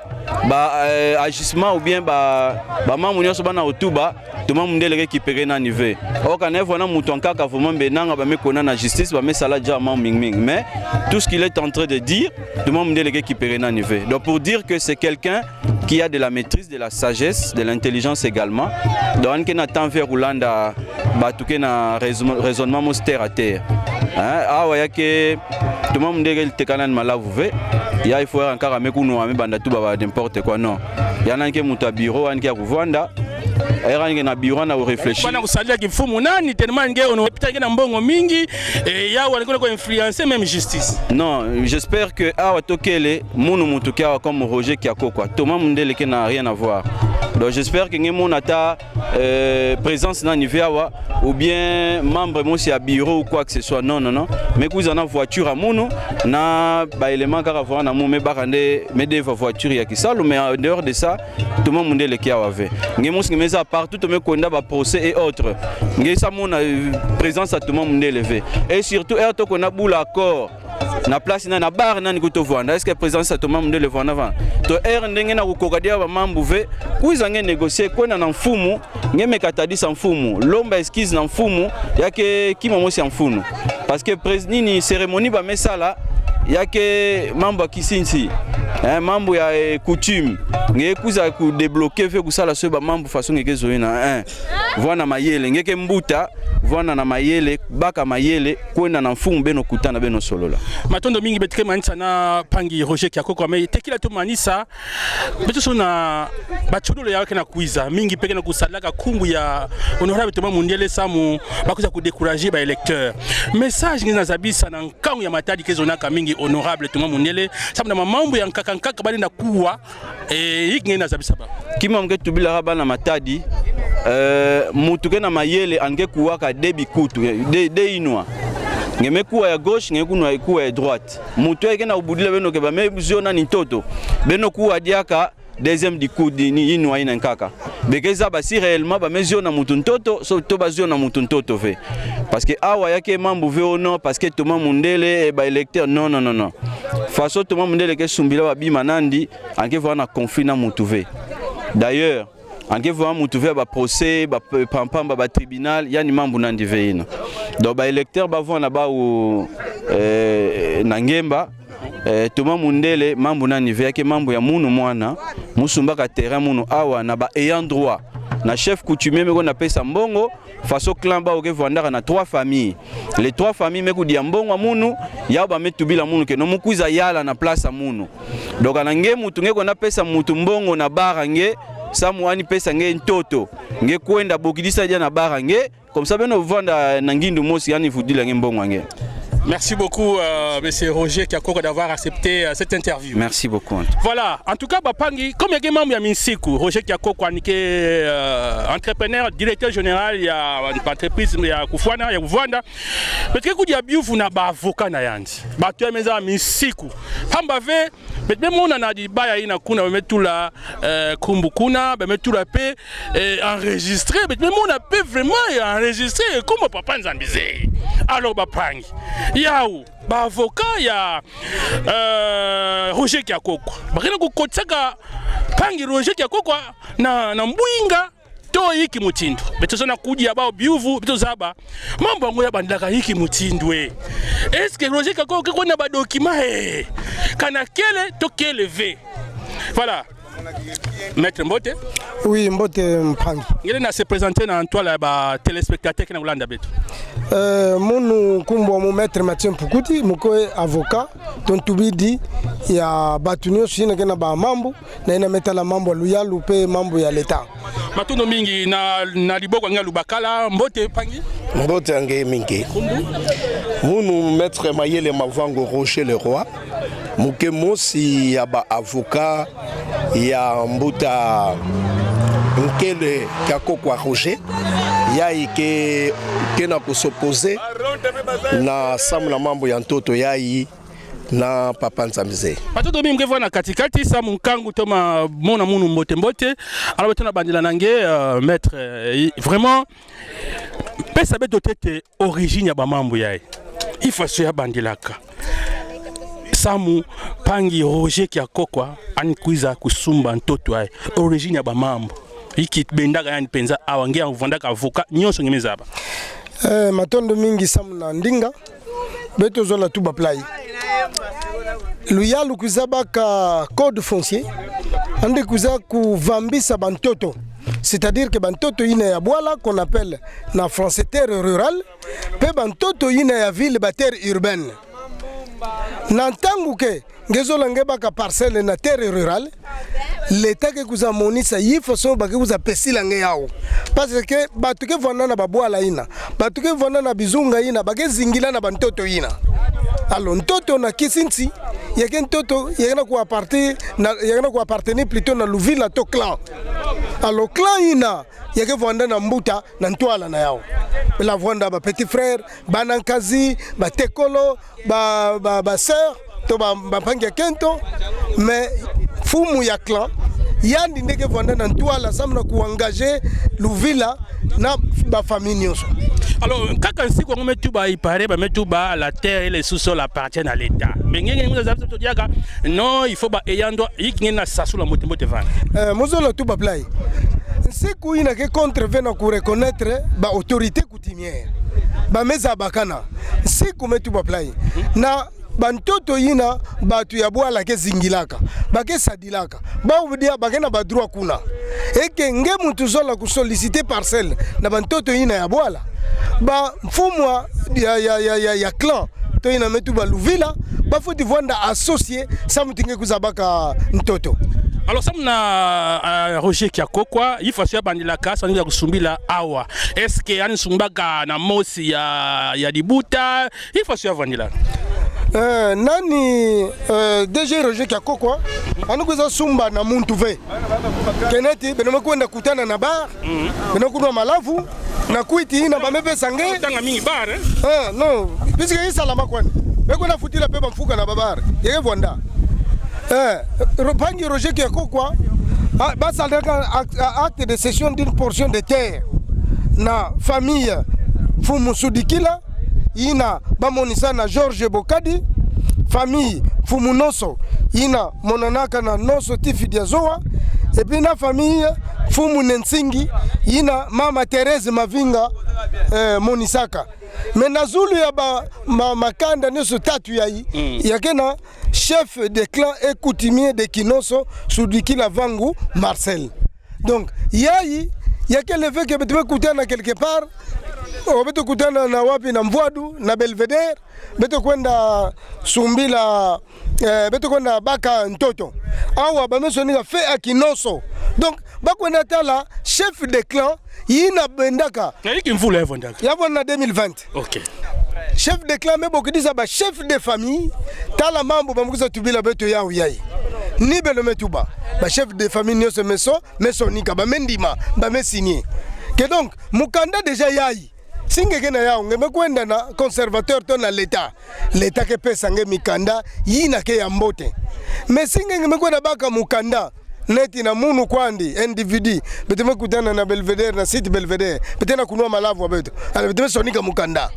ba, euh, agissement ou bien ba, ba mambu nyonso bana kutuba, Thomas Mundele ke kipere nani ve. Or kana evwa na mutu ya nkaka vraiment mbenanga ba me kona na justice, ba me sala déjà mambu mingi mingi. Mais tout ce qu'il est en train de dire, Thomas Mundele ke kipere nani ve. Donc pour dire que c'est quelqu'un qui a de la maîtrise, de la sagesse, de l'intelligence également. Donc yandi ke na temps ve ya kulanda bato ke na raison-, raisonnement mosi terre à terre. Hein? Awa ya ke Thomas Mundele ke tekana ni malavu ve. Ya il faut ya nkaka me kunwa, me banda tuba ba n'importe quoi, non. Yandi ke mutu ya bureau, yandi ke ya kuvwanda. Yandi ke na bureau na ku réfléchir. Bana kusalila kimfumu nani, tellement nge ono pita nge na mbongo mingi, eh, yawu nge ke na ku influencer même justice. Non, j'espère que awa to kele, munu mutu ke awa comme Roger Kiakokwa. Thomas Mundele ke na rien à voir. Donc j'espère que nge mona ata, euh, présence nani ve awa, ou bien membre mosi ya bureau ou quoi que ce soit. Non, non, non. Me kwiza na voiture ya munu, na ba éléments kaka vwanda na munu, me baka nde, me deva voiture ya kisalu, mais en dehors de ça, Thomas Mundele ke awa ve. Nge mosi nge me zaba partout to me kwenda ba procès et autres, nge sa mona, euh, présence ya Thomas Mundele ve. Et surtout, heure to kwenda bula accord na place nani, na bar nani ku to vwanda, est-ce que présence ya Thomas Mundele vwanda vana? To heure nde nge na kukoka dia ba mambu ve, kwiza nge négocier, kwenda na mfumu, nge meka tadisa mfumu, lomba excuse na mfumu, ya ke kima mosi ya mfunu. Parce que prés-, nini, cérémonie ba me sala, ya ke mambu ya kisinsi, hein, mambu ya, eh, coutume. Nge kwiza ku débloquer ve kusala sosa ba mambu façon nge ke zola yina, hein. Vwanda na mayele, nge ke mbuta, vwanda na mayele, baka mayele, kwenda na mfumu, beno kutana, beno solola. Matondo mingi. Beto ke manisa na mpangi Roger Kiakokwa, mais tekila to manisa, beto sosa na ba tiololo yawu ke na kwiza, mingi mpe ke na kusalaka nkumbu ya honorable Thomas Mundele samu ba kwiza ku décourager ba électeurs. Message nge na zabisa na nkangu ya matadi ke zonaka mingi honorable Thomas Mundele, samu na mambu ya nkaka nkaka ba lenda kuwa, eh, yinki nge na zabisa bawu? Kima mu ke tubilaka bana matadi, euh, mutu ke na mayele yandi ke kuwaka deux bikutu, deux, deux yinwa. Nge me kuwa ya gauche, nge kunwa, kuwa ya droite. Mutu ya ke na kubudila beno que ba me ziona nani ntoto, beno kuwa diaka deuxième bikutu, ni yinwa yina nkaka. Be ke zaba si réellement ba me ziona mutu ntoto, sosa to ba ziona mutu ntoto ve. Parce que awa ya ke mambu ve ono, parce que Thomas Mundele, eh, ba électeurs, non, non, non, non. Façon Thomas Mundele ke sumbila ba bima na yandi, yandi ke vwanda na conflit na mutu ve. D'ailleurs, yandi ke vwanda mutu ve ya ba procès, ba p-, pampamba, ba tribunal, yandi mambu na yandi ve yina. Donc ba électeurs ba vwanda bawu, eh, na ngemba, eh, Thomas Mundele, mambu na yandi ve, ya ke mambu ya munu mwana, mu sumbaka terrain munu awa na ba ayants droit, na chef coutumier me kwenda pesa mbongo, façon clan bawu ke vwandaka na trois familles. Les trois familles me kudia mbongo ya munu, yawu ba me tubila munu que non, mu kwiza yala na place ya munu. Donc kana nge mutu nge kwenda pesa mutu mbongo na bar ya nge, samu ani pesa nge ntoto. Nge kwenda bokidisa dia na bara nge. Comme ça, beno vanda na ngindu mosi, ani fudila nge mbongo ya nge. Merci beaucoup, euh, monsieur Roger Kiakokwa, d'avoir accepté, euh, cette interview. Merci beaucoup. Voilà, en tout cas, bampangi, comme ya ke mambu ya minsiku, Roger Kiakokwa ni ke, euh, entrepreneur, directeur général ya entreprise ya kufwana, ya kuvwanda. Beto ke kudia biyuvu na ba avocat na yandi. Bato ya me zaba minsiku. Pamba ve, beto me mona na libaya yina kuna, ba me tula, euh, nkumbu kuna, ba me tula pe, euh, enregistré, beto me mona pe vraiment enregistré nkumbu Papa Nzambi Zeyi. Alors, bampangi, yawu, ba avocat ya, euh, Roger Kiakokwa, ba ke na kukotisaka mpangi Roger Kiakokwa na, na mbwinga to inki mutindu? Beto zola kudia bawu biyuvu, beto zaba mambu yango ya bandaka inki mutindu, eh? Est-ce que Roger Kiakokwa ke kuwa na ba document, eh? Kana kele to kele ve? Voilà. Maître, mbote. Oui, mbote mpangi. Nge lenda se présenter na ntwala ya ba téléspectateurs ke na kulanda beto. Euh, munu nkumbu amu Maître Mathieu Mpukuti, mu ke avocat, to ntubidi ya bato nyonso yina ke na ba mambu, na yina me tala mambu ya luyalu pe mambu ya l'État. Matondo mingi. Na, na liboko ya nge ya lubakala, mbote mpangi. Mbote ya nge mingi. Nkumbu? Munu Maître Mayele Mavango Roger Leroy, mu ke mosi ya ba avocat ya mbuta nkele Kiakokwa Roger, yayi ke, ke na ku s'opposer na samu na mambu ya ntoto yayi na Papa Nzambi Zeyi. Matondo mingi, mu ke vwanda na kati-kati, samu nkangu toma mona munu mbote-mbote. Alors, beto na bandila na nge, euh, Maître, euh, vraiment, pesa beto ntete origine ya ba mambu yayi. Inki faso ya bandilaka, samu mpangi Roger Kiakokwa ani kwiza kusumba ntoto yayi. Origine ya ba mambu. Inki bendaka yandi mpenza awa, nge ya vwandaka avocat, nyonso nge me zaba. Eh, matondo mingi samu na ndinga. Beto zola tuba pla. Luyalu kwiza baka code foncier, yandi kwiza kuvambisa bantoto. C'est-à-dire que bantoto yina ya bwala, qu'on appelle na français terre rurale, pe bantoto yina ya ville, ba terre urbaine. Na ntangu ke nge zola nge baka parcelle na terre rurale, l'État ke kwiza monisa inki faso ba ke kwiza pesila nge yawu. Parce que bato ke vwanda na babwala yina, bato ke vwanda na bizunga yina, ba ke zingila na bantoto yina. Alors, ntoto na kisi nsi, ya ke ntoto, ya ke na ku apparti-, na, ya ke na ku appartenir plutôt na luvila to clan. Alors, clan yina, ya ke vwanda na mbuta na ntwala na yawu. Bela vwanda ba petit frère, bana nkazi, batekolo, ba, ba, ba sœur, to ba, bampangi ya kento, mais mfumu ya clan, yandi nde ke vwanda na ntwala samu na ku engager luvila na ba famille nyonso. Alors, kaka nsiku yango me tuba, il paraît, ba me tuba la terre et le sous-sol appartiennent à l'État. Mais nge, nge, nge, za, za, za, diaka, non, il faut ba ayant droit, inki nge na sasula mbote-mbote vanda. Euh, mu zola tuba pla. Nsiku yina ke contre ve na ku reconnaître ba autorité coutumière. Ba me zabakana. Nsiku me tuba pla. Na bantoto yina bato ya bwala ke zingilaka, ba ke sadilaka, bawu dia ba ke na ba droit kuna. Eke nge muntu zola ku solliciter parcelle na bantoto yina ya bwala, bamfumu ya, ya, ya, ya, ya clan, to yina me tuba luvila, ba fweti vwanda associer samu ti nge kwiza baka ntoto. Alors, samu na, euh, Roger Kiakokwa, inki faso ya bandilaka, samu na kusumbila awa. Est-ce que ani sumbaka na mosi ya, ya libuta, inki faso ya vandila? Euh, nani, euh, D G Roger Kiakokwa, ani kwiza sumba na muntu ve. Kena ti, beno me kwenda kutana na bar, mhm, beno kunwa malavu, na kwiti yina ba me pesa nge. Tanga mingi bar, eh? Eh, non, puisque i salama kwani. Be kwenda futila pe bamfuka na ba bar. Ya ke vwanda. Eh, Ro-, mpangi Roger Kiakokwa, ah, ba salaka act-, ah, acte de cession d'une portion de terre na famille Mfumu Sudikila, yina ba monisa na Georges Bokadi, famille Mfumu Noso, yina monanaka na Noso Tifi Diazoa, et puis na famille Mfumu Nensingi, yina mama Thérèse Mavinga, eh, monisaka. Mais na zulu ya ba, ma, makanda nyonso tatu yayi, mm, ya ke na chef de clan et coutumier de Kinoso, Sudikila Vangu Marcel. Donc, yayi, ya ke lever que beto me kutana quelque part, Oh, beto kutana na wapi? Na Mvuadu, na Belvédère. Beto kwenda sumbila, eh, beto kwenda baka ntoto. Awa, ba me sonika feu ya kinoso. Donc, ba kwenda tala chef de clan, yina bendaka. Na yinki mvula ya vwandaka? Ya vwanda na deux mille vingt. Ok. Chef de clan me bokidisa ba chef de famille, tala mambu ba me kwiza tubila beto yawu yayi. Ni beno me tuba. Ba chef de famille nyonso me so, me sonika, ba me ndima, ba me signer. Que donc, mukanda déjà yayi. Si nge ke na yawu, nge me kwenda na conservateur to na l'État. L'État ke pesa nge mikanda yina ke ya mbote. Mais si nge, nge me kwenda baka mukanda neti na munu kwandi, individu, beto me kutana na Belvédère, na site Belvédère, beto na kunwa malavu ya beto. Alors, beto me sonika mukanda.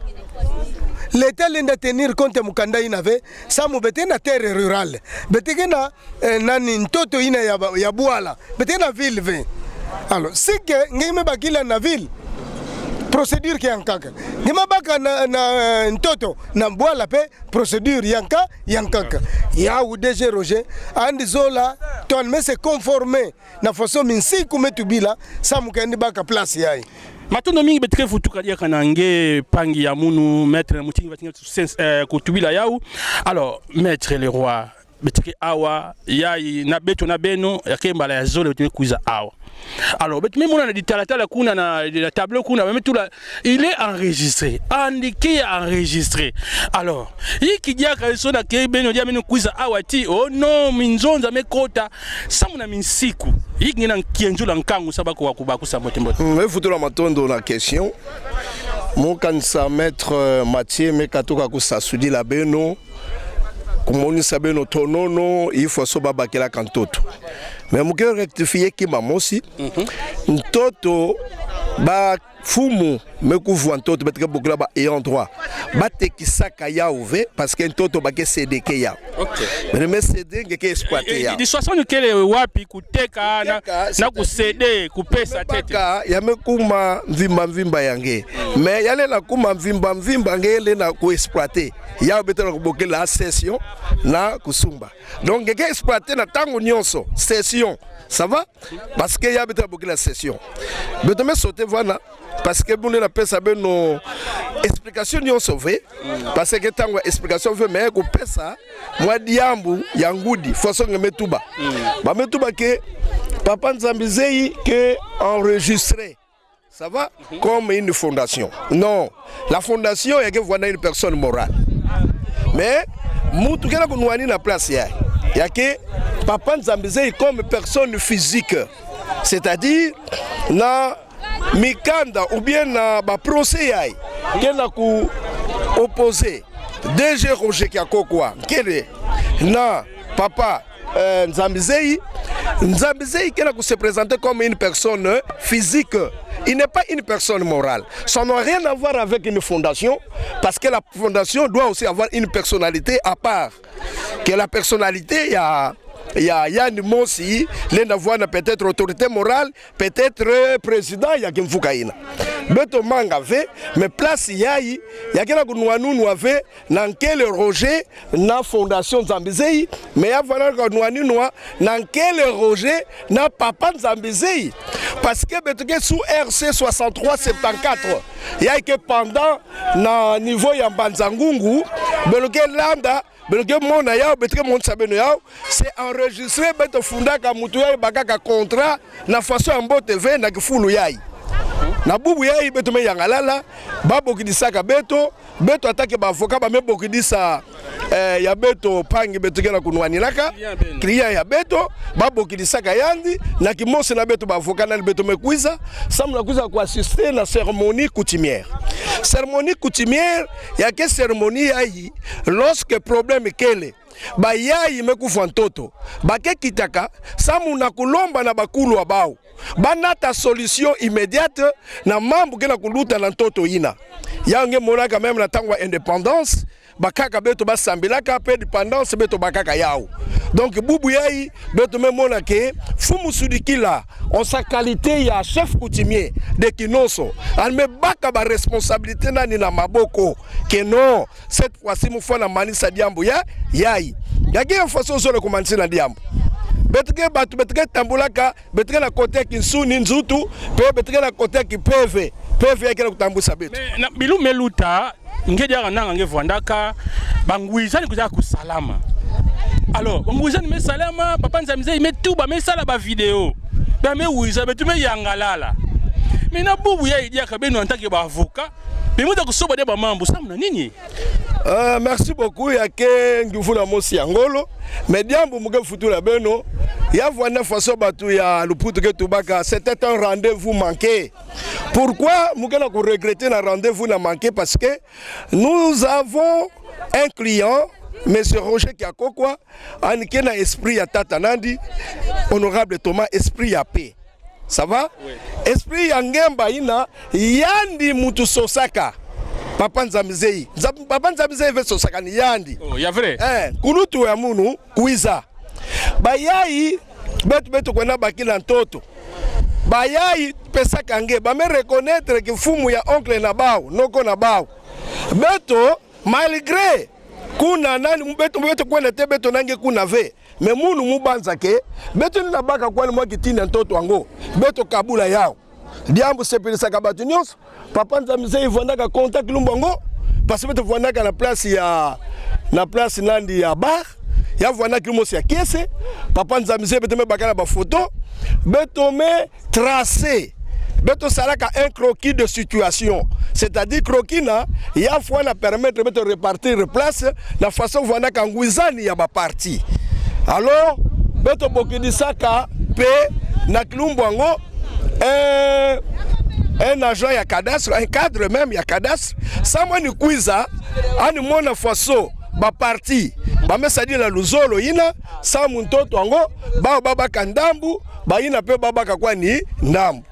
L'État lenda tenir compte mukanda yina ve, samu beto na terre rurale. Beto ke na, eh, nani, ntoto yina ya ba-, ya bwala. Beto na ville ve. Alors, si que nge me bakila na ville, procédure ke yankaka. Nge me baka na, na, eh, ntoto na bwala pe, procédure yanka, yankaka. Yawu D G Roger, yandi zola, to yandi me se conformer na façon minsiku me tubila, samu que yandi baka place yayi. Matondo mingi, beto ke vutuka diaka na nge, mpangi ya munu, maître, na mutingi batingi, eh, kutubila yawu. Alors, Maître Leroy, beto ke awa, yayi, na beto na beno, ya ke mbala ya zole beto me kwiza awa. Alors, beto me mona na ditalatala kuna, na, na tableau kuna, ba me tula, il est enregistré. Yandi ke enregistré. Alors, yinki diaka yosona ke beno dia meno kwiza awa ti, oh non, minzonza me kota, samu na minsiku. Yinki nge na kienzula nkangu sa ba ko wa kuba kusa mbote mbote. Mm, me vutula matondo na question. Mu kanisa Maître, euh, Mathieu me katuka kusasudila beno, kumonisa beno tonono, il faut so ba bakilaka ntoto. Mais mu ke rectifier kima mosi. Mhm. Ntoto, ba mfumu me kuvwa ntoto, beto ke bokila ba ayants droit, ba tekisaka yawu ve, parce que ntoto ba ke céder ke yawu. Ok. Beno me céder, nge ke exploiter yawu. Di soixante kele wapi, kuteka na, na ku céder, kupesa ntete. Baka, ya me kuma mvimba mvimba ya nge. Mais ya lenda kuma mvimba mvimba, nge lenda ku exploiter. Yawu beto lenda kubokila cession na kusumba. Donc, nge ke exploiter na ntangu nyonso, cession. Ça va? Parce que yawu beto lenda bokila cession. Beto me sauter vwanda, parce que bu nge na pesa beno explication nyonso ve, parce que ntangu ya explication ve, mais kupesa mwa diambu ya ngudi, façon nge me tuba. Mm. Ba me tuba que Papa Nzambi Zeyi ke enregistré. Ça va? Comme une fondation. Non. La fondation, ya ke vwanda une personne morale. Mais, mutu ke na kunwani na place yayi, ya ke Papa Nzambi Zeyi comme personne physique. C'est-à-dire, na mikanda ou bien na ba procès yayi ke na ku opposer D G Roger Kiakokwa, nkele, na Papa, euh, Nzambi Zeyi. Nzambi Zeyi ke na ku se présenter comme une personne physique. Il n'est pas une personne morale. Ça n'a rien à voir avec une fondation, parce que la fondation doit aussi avoir une personnalité à part. Que la personnalité ya, ya, ya yandi mosi, lenda vwanda peut-être autorité morale, peut-être, euh, président ya kimfuka yina. Beto manga ve, mais place yayi, ya ke na kunwanunwa ve na nkele Roger na Fondation Nzambi Zeyi, mais ya vwanda kunwanunwa na nkele Roger na Papa Nzambi Zeyi. Parce que beto ke sous R C soixante-trois septante-quatre, yayi ke pendant na niveau ya Mbanza Ngungu, beno ke landa, beno ke mona yawu, beto ke monisa beno yawu, c'est enregistré, beto fundaka mutu yayi, bakaka contrat na façon ya mbote ve na kifulu yayi. Na bubu yayi beto me yangalala, ba bokidisaka beto, beto en tant que ba avocat ba me bokidisa, eh, ya beto mpangi beto ke na kunwanilaka, client ya beto, ba bokidisaka yandi, na kimosi na beto ba avocat nani beto me kwiza, samu na kwiza ku assister na cérémonie coutumière. Cérémonie coutumière, ya ke cérémonie yayi, lorsque problème kele, bayayi me kuvwa ntoto, ba ke kitaka, samu na kulomba na bakulu ya bawu, ba nata solution immédiate na mambu ke na kuluta na ntoto yina. Yawu nge monaka même na ntangu ya indépendance, bakaka beto ba sambilaka, pe indépendance beto bakaka yawu. Donc, bubu yayi, beto me mona que Mfumu Sudikila, en sa qualité ya chef coutumier de Kinosso, yandi me baka ba responsabilité nani na maboko, que non, cette fois-ci, mu fwana manisa diambu ya, yayi. Ya ke façon zole kumanisina diambu. Beto ke bantu, beto ke tambulaka, beto ke na côté ya kinsuni, nzutu, pe beto ke na côté ya kimpeve. Mpeve ya ke na kutambusa beto. Mais na bilumbu me luta, nge diaka nanga nge vwandaka, bangwizani kwiza kusalama. Alors, bangwizani me salama, Papa Nzambi Zeyi me tuba, me sala ba vidéo. Ba me wiza, beto me yangalala. Mais na bubu yayi diaka beno en tant que ba avocat, beno mwiza kusoba diaka ba mambu, samu na nini? Euh, merci beaucoup, ya ke nguvula mosi ya ngolo. Mais diambu mu ke futula beno, ya vwanda faso batu ya Luputu ke tubaka, c'était un rendez-vous manqué. Pourquoi mu ke na ku regretter na rendez-vous na manqué? Parce que nous avons un client, Monsieur Roger Kiakokwa, yandi ke na esprit ya tata na yandi, Honorable Thomas, esprit ya paix. Ça va? Oui. Esprit ya ngemba yina, yandi muntu sosaka Papa Nzambi Zeyi. Nza-, Papa Nzambi Zeyi ve sosaka ni yandi. Oh, ya vrai? Eh, kulutu ya munu kwiza. Bayayi, beto, beto kwenda bakila ntoto. Bayayi pesaka nge, ba me reconnaître kifumu ya oncle na bawu, noko na bawu. Beto, malgré kuna nani, beto, beto kwenda te, beto na nge kuna ve. Mais munu mu banza ke, beto ni na baka kwani mwa kitini ya ntoto yango, beto kabula yawu. Diambu sepilisaka batu nyonso. Papa Nzambi Zeyi vwandaka contact lumbu yango, parce que beto vwandaka na place ya, na place na yandi ya bar, ya vwandaka lumbu mosi ya kiese. Papa Nzambi Zeyi, beto me baka na ba photo, beto me tracer. Beto salaka un croquis de situation. C'est-à-dire croquis yina, ya fwana permettre beto repartir place, na faso vwandaka ngwizani ya ba parti. Alors, beto bokidisaka pe na kilumbu yango, un, un agent ya cadastre, un cadre même ya cadastre, samu yandi kwiza, yandi mona faso ba parti ba me sadila luzolo yina, samu ntoto yango, bawu ba baka ndambu, bayina pe ba baka kwani ndambu.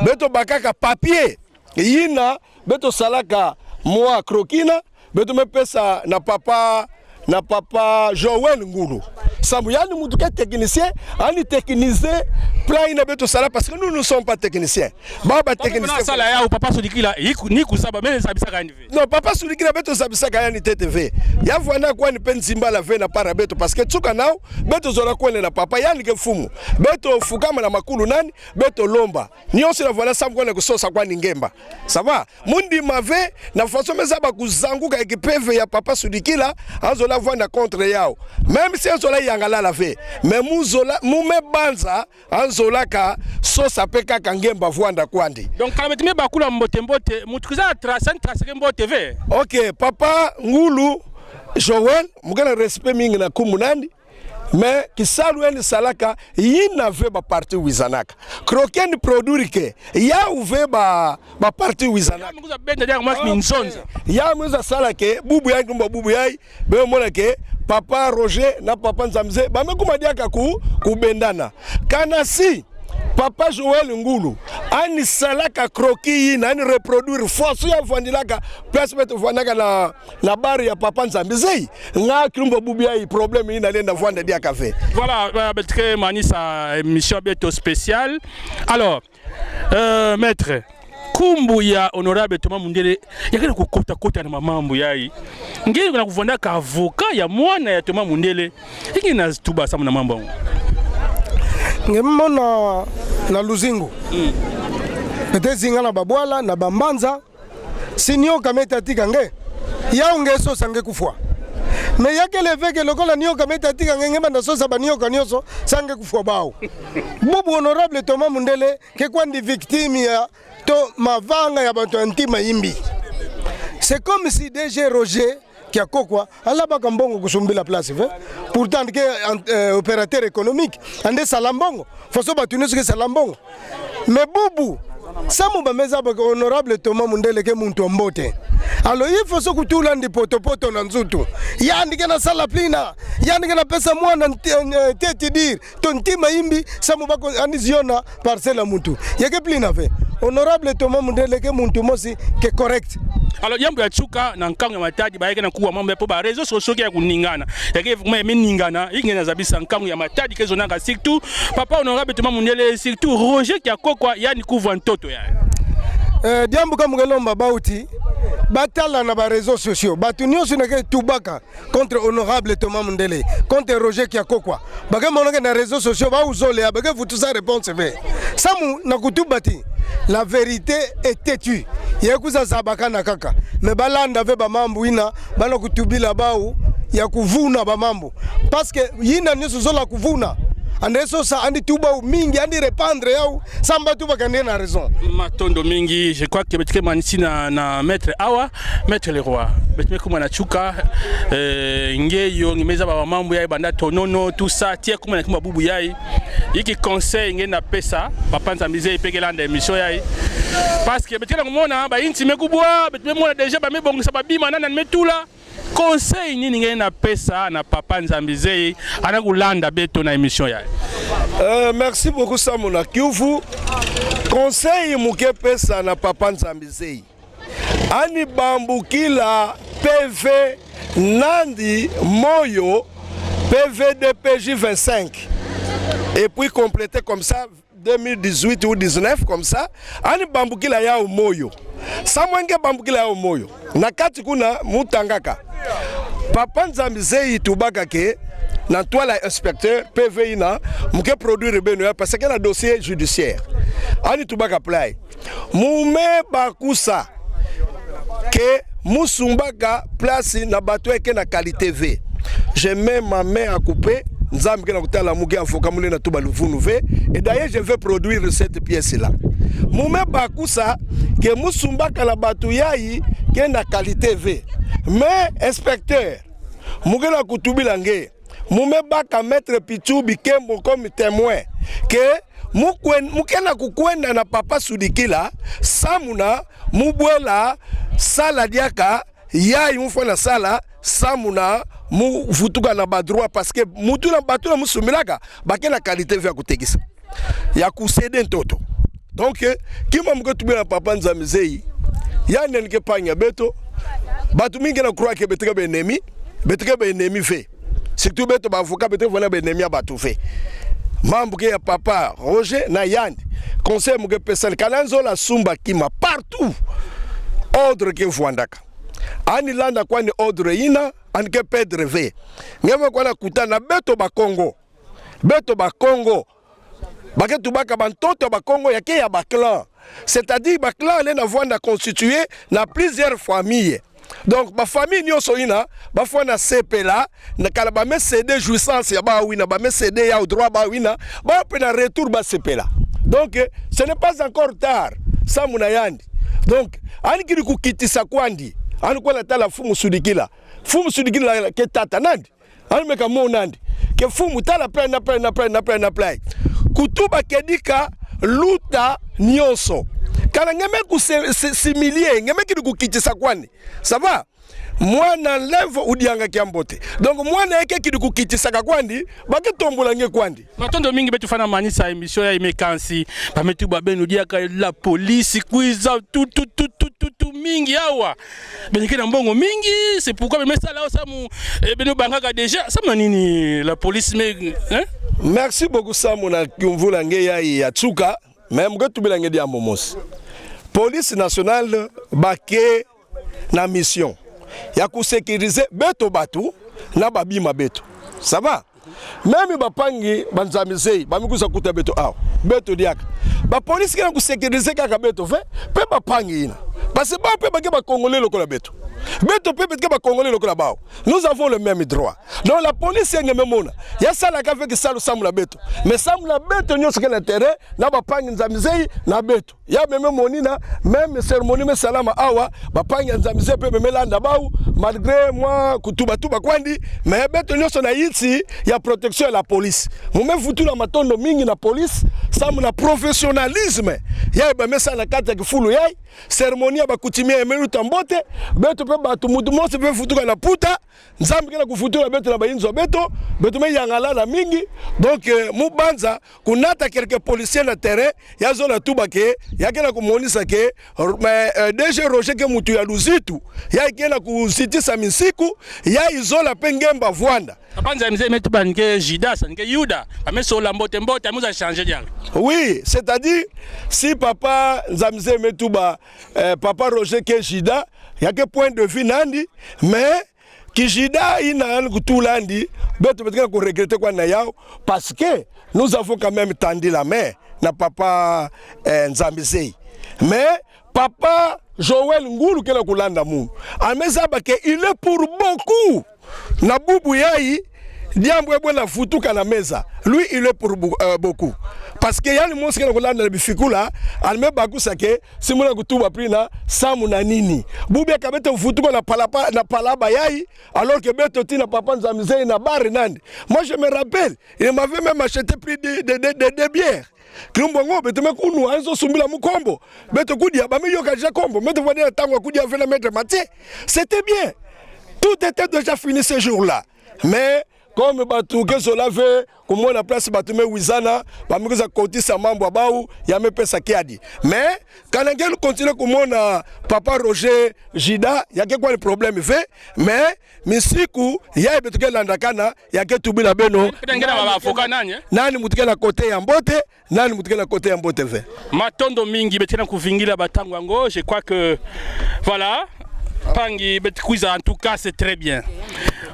Beto bakaka papier yina, beto salaka mwa croquis yina, beto me pesa na papa, na papa Joël Ngulu. Samu yandi muntu ke technicien, yandi techniser plan yina beto sala, parce que nous, nous sommes pas techniciens. Bawu ba technicien. Papa, sala yawu, Papa Sudikila, yiku, ni kuzaba, mais zabisaka yandi ve. Non, Papa Sudikila beto zabisaka yandi ntete ve. Ya vwanda kwani pe nzimbala ve na part ya beto, parce que nsuka nawu, beto zola kwenda na papa, yandi ke mfumu. Beto fukama na makulu na yandi, beto lomba. Nyonso yina vwanda samu kwani kusosa kwani ngemba. Ça va? Mu ndima ve, na faso me zaba kuzanguka ya kimpeve ya Papa Sudikila, yandi zola vwanda contre yawu. Même si yandi zola yangalala ve, mais mu zola, mu me banza, yandi zolaka sosa pe kaka ngemba vwanda kwandi. Donc, kala beto me bakula mbote mbote, muntu kwiza tracer, tracer ke mbote ve. Ok, Papa Ngulu Joël, mu ke na respect mingi na nkumbu na yandi. Mais kisalu yandi salaka, yina ve ba parti wizanaka. Croquis yandi produire ke, yawu ve ba, ba parti wizanaka. Yawu me kwiza benda diaka mwa minzonza. Yawu me kwiza sala ke, bubu yayi, kumba bubu yayi, beno mona ke, Papa Roger na Papa Nzambi Zeyi, ba me kuma diaka ku, kubendana. Kana si, Papa Joël Ngulu, yandi salaka croquis yina, yandi reproduire faso ya vwandilaka, place beto vwandaka na, na bar ya Papa Nzambi Zeyi, nga kilumbu bubu yayi problème yina lenda vwanda diaka ve. Voilà, euh, beto ke manisa émission beto spéciale. Alors, euh, maître, nkumbu ya Honorable Thomas Mundele, ya ke na kukota kota na mamambu yayi. Nge na kuvwandaka avocat ya mwana ya Thomas Mundele. Ingi na tuba samu na mambu yango. Nge mona na luzingu. Mm. Beto zinga na babwala, na bambanza. Si nioka me tatika nge, yawu nge sosa nge kufwa. Mais ya kele ve ke lokola nioka me tatika nge, nge banda sosa banioka nyonso, sa nge kufwa bawu. Bubu Honorable Thomas Mundele, ke kwandi victime ya to mavanga ya bantu ya ntima yimbi. C'est comme si D G Roger Kiakokwa, yandi baka mbongo kusumbila place ve. Pourtant ke, euh, opérateur économique, yandi sala mbongo. Faso bantu nyonso ke sala mbongo. Mais bubu, samu ba me zaba ke Honorable Thomas Mundele ke muntu wa mbote. Alors, il faut so kutula yandi poto-poto na nzutu. Yandi ke na sala plina, yandi ke na pesa mwana nti-, eh, tête dure, to ntima yimbi, samu ba ko-, yandi ziona parcelle ya muntu. Ya ke plina ve. Honorable Thomas Mundele ke muntu mosi ke correct. Alors, yambo ya nsuka na nkangu ya matadi, ba ya ke na kuwa mambu ya po ba réseaux sociaux ke ya kuningana. Ya ke me, me ningana, inge na zabisa nkangu ya matadi ke zonaka surtout. Papa Honorable Thomas Mundele, surtout Roger Kiakokwa, yandi kuvwa ntoto yayi. Eh, diambu ka mu ke lomba bauti, ba tala na ba réseaux sociaux. Bantu nyonso yina ke tubaka contre Honorable Thomas Mundele, contre Roger Kiakokwa. Ba ke mona ke na réseaux sociaux, ba uzola, ba ke vutusa réponse ve. Samu na kutuba ti, la vérité est têtue. Ya kwiza zabakana kaka. Mais balanda ve bamambu yina, bana kutubila bawu ya kuvuna bamambu. Parce que yina nyonso zola kuvuna. Yandi sosa, yandi tuba yawu mingi, yandi répandre yawu, samu batubaka nge na raison. Matondo mingi, je crois que beto ke manisi na, na maître awa, maître Leroy. Beto me kuma na tsuka, eh, nge yo, nge me zaba bamambu yayi banda tonono, tout ça, tii kuma na kuma bubu yayi. Inki conseil nge na pesa papa Nzambi zeyi pe ke landa émission yayi? Parce que beto ke na kumona, ba inti me kubwa, beto me mona déjà ba me bongisa babima nani me tula. Conseil nini nge na pesa na papa Nzambi zeyi, ana kulanda beto na émission yayi? Euh, merci beaucoup, samu na kiuvu. Conseil mu ke pesa na papa Nzambi zeyi. Yandi bambukila P V nandi moyo, P V D P J vingt-cinq. Et puis compléter comme ça, deux mille dix-huit ou dix-neuf comme ça. Yandi bambukila yawu moyo. Samu nge bambukila yawu moyo. Na kati kuna mu tangaka. Papa Nzambi zeyi tubaka ke, na ntwala inspecteur, P V yina, mu ke produire beno yawu, parce que na dossier judiciaire. Yandi tubaka plan. Mu me bakusa ke mu sumbaka place na bato ya ke na qualité ve. Je mets ma main à couper, Nzambi ke na kutala mu ke avocat mu lenda tuba luvunu ve. Et d'ailleurs, je vais produire cette pièce-là. Mu me bakusa ke mu sumbaka na bato yayi ke na qualité ve. Mais inspecteur, mu ke na kutubila nge, mu me baka Maître Pitsu Bikembo comme témoin ke mu kwen-, mu ke na kukwenda na papa Sudikila, samu na mu bwela sala diaka yayi mu fwana sala, samu na mu vutuka na ba droit, parce que mutu na bato na mu sumbilaka, ba ke na qualité ve ya kutekisa, ya ku céder ntoto. Donc, eh, kima mu ke tubila papa Nzambi zeyi, yandi ke mpangi ya beto. Bato mingi na croire que beto ke ba ennemi, beto ke ba ennemi ve. Surtout beto ba avocat, beto ke fwana ba ennemi ya bato ve. Mambu ke ya papa Roger na yandi. Conseil mu ke pesa, kana nge zola sumba kima partout, ordre ke vwandaka. Yandi landa kwandi ordre yina, yandi ke perdre ve. Nge me kwa na kutana beto Bakongo. Beto Bakongo. Ba ke tubaka ba ntoto ya Bakongo ya ke ya ba clan. C'est-à-dire ba clan lenda vwanda constitué na plusieurs familles. Donc ba famille nyonso yina, ba fwana sepela, na kala ba me céder jouissance ya bawu yina, ba me céder yawu droit ya bawu yina, bawu pe na retour ba sepela. Donc, eh, ce n'est pas encore tard, samu na yandi. Donc, yandi kiri kukitisa kwandi, yandi kwenda tala Mfumu Sudikila. Mfumu Sudikila ke tata nandi. Yandi me ka mona nandi. Ke mfumu tala plan na plan na plan na plan na plan. Kutuba kedika luta nyonso. Kana nge me ku se, se, s'humilier, nge me kiri kukitisa kwandi. Ça va? Mwana nlève udianga kia mbote. Donc mwana ya ke kiri kukitisaka kwandi, ba ke tombula nge kwandi. Matondo mingi, beto fwana manisa émission yayi, me kansi ba me tuba beno diaka la police kwiza tu, tu, tu, tu, tu, tu mingi awa. Beno ke na mbongo mingi, c'est pourquoi beno me sala yawu samu, eh, beno bangaka déjà, samu na nini la police me, hein? Merci beaucoup, samu na kiumvula nge yayi ya tsuka, mais mu ke tubila nge diambu mosi. Police nationale ba ke na mission ya ku sécuriser beto bato na babima beto. Ça va? Même bampangi ba Nzambi zeyi, ba me kwiza kuta beto awa. Beto diaka. Ba police ke na ku sécuriser kaka beto ve, pe bampangi yina. Parce que bawu pe ba ke ba Congolais lokola beto. Beto pe beto ke ba Congolais lokola bawu. Nous avons le même droit. Donc la police nge me mona, ya salaka ve kisalu samu na beto. Mais samu na beto nyonso ke na terrain, na bampangi Nzambi zeyi na beto. Ya me me monina, même cérémonie me salama awa, bampangi ya Nzambi zeyi pe me me landa bawu, malgré mwa kutuba tuba kwandi, mais beto nyonso na insi ya protection ya la police. Mu me vutula matondo mingi na police, samu na professionnalisme yayi ba me sala na kati ya kifulu yayi, cérémonie ya ba coutumiers ya me luta mbote, beto pe bato mutu mosi pe vutuka na puta, Nzambi ke na kuvutula beto na ba inzo ya beto, beto me yangalala mingi. Donc, euh, mu banza kunata quelques policiers na terrain, ya zola tuba ke, ya ke na kumonisa ke, mais, euh, D G Roger ke mutu ya luzitu, ya ke na kuzitisa minsiku, ya izola pe ngemba vwanda. Papa Nzambi zeyi me tuba nge Judas, nge Yuda, ba me sola mbote mbote, mu za changer diaka. Oui, c'est-à-dire, si papa Nzambi zeyi me tuba, euh, papa Roger ke Judas, ya ke point de vue nandi, mais Ki Judas yina yandi kutula yandi, beto, beto ke na ku regretter kwandi na yawu, parce que nous avons quand même tendu la main na papa, eh, Nzambi zeyi. Mais papa Joël Ngulu ke na kulanda munu. Ame zaba que il est pour beaucoup. Na bubu yayi, diambu e bwe na vutuka na meza. Lui, il est pour bou-, euh, beaucoup. Parce que yandi mosi ke na kulanda na bifikula, ame bakusa que, si muna kutuba pri na samu na nini. Bubu ya ka beto vutuka na palapa, na palaba yayi, alors que beto tina papa Nzambi zeyi na bar nandi. Moi, je me rappelle, il m'avait même acheté plus de, de, de, de, de bières. Kilumbu ango, beto me kunwa, nzo sumbila mu kombo. Beto kudia, ba me yoka ja kombo. Beto vwani na ntangu ya kudia ve na Maître Mathieu. C'était bien. Tout était déjà fini ce jour-là. Mais, comme bato ke zola ve kumona place bato me wizana, ba me kwiza kotisa mambu ya bawu, ya me pesa kiadi. Mais, kana nge lu continuer kumona Papa Roger Jida, ya ke kuwa ni problème ve. Mais, misiku, yayi beto ke landakana, ya ke tubila beno. Peut-être nge na ba avocat nani, eh? Nani muntu ke na côté ya mbote, nani muntu ke na côté ya mbote ve. Matondo mingi, beto ke na kuvingila ba ntangu yango, je crois que, voilà, mpangi, beto kwiza, en tout cas, c'est très bien.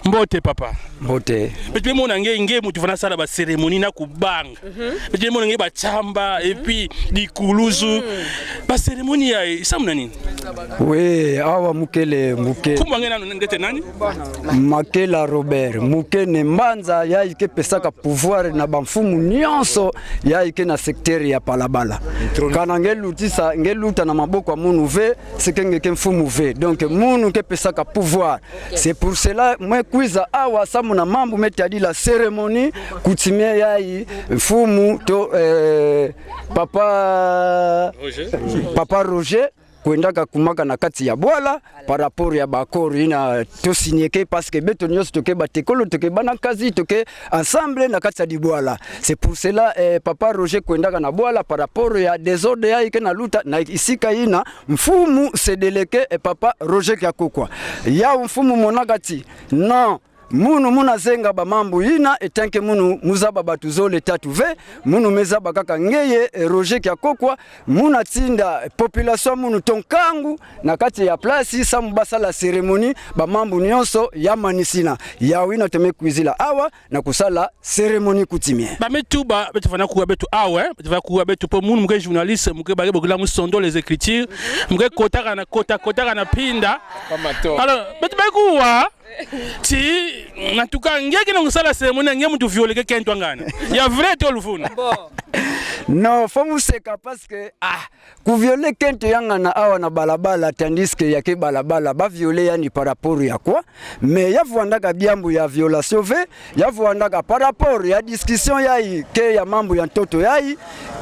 Mbote, papa. Mbote. Beto me mona nge, nge muntu vwanda sala ba cérémonie na kubanga. Beto me mona nge ba chamba, et puis, dikuluzu. Ba cérémonie yayi, samu na nini? Oui, awa mukele, muke- Nkumbu ya nge nani, ndete nani? Makela Robert, mukene mbanza yayi ke pesaka pouvoir na bamfumu nyonso yayi ke na secteur ya Palabala. Kana nge lutisa, nge luta na maboko ya munu ve, c'est que nge ke mfumu ve. Donc, munu ke pesaka pouvoir. C'est pour cela, me kwiza awa samu na mambu me tadila cérémonie coutumière yayi, mfumu to, euh, papa Roger. Papa Roger. Kwendaka kumaka na kati ya bwala, par rapport ya ba accord yina to signeke, parce que beto nyonso to ke batekolo, to ke bana nkazi, to ke ensemble na kati ya dibwala. C'est pour cela, eh, Papa Roger kwendaka na bwala par rapport ya désordre yayi ke na luta na esika yina, mfumu sedeleke, eh, Papa Roger Kiakokwa. Yawu mfumu monaka ti, non, munu muna zenga ba mambu yina, et tant que munu mu zaba bato zole tatu ve, munu me zaba kaka ngeye, eh, Roger Kiakokwa, muna tinda population munu to nkangu na kati ya place, samu ba sala cérémonie, ba mambu nyonso ya manisina. Yawu yina to me kwizila awa, na kusala cérémonie coutumière. Ba me tuba, beto vwanda kuwa beto awa, eh, beto vwanda kuwa beto po munu muke journaliste, muke bake bokila mu sondola les écritures, muke kotaka na kota, kotaka na pinda. Alors, beto bake kuwa, ti, en tout cas, nge ke na kusala cérémonie, nge muntu violeke kento ya ngana. Ya vrai to luvunu? Bon. Non, faut mu seka parce que, ah, ku violer kento ya ngana awa na balabala, tandis que ya ke balabala, ba violer yandi par rapport ya quoi? Mais ya vwandaka diambu ya violation ve, ya vwandaka par rapport ya discussion yayi, ke ya mambu ya ntoto yayi,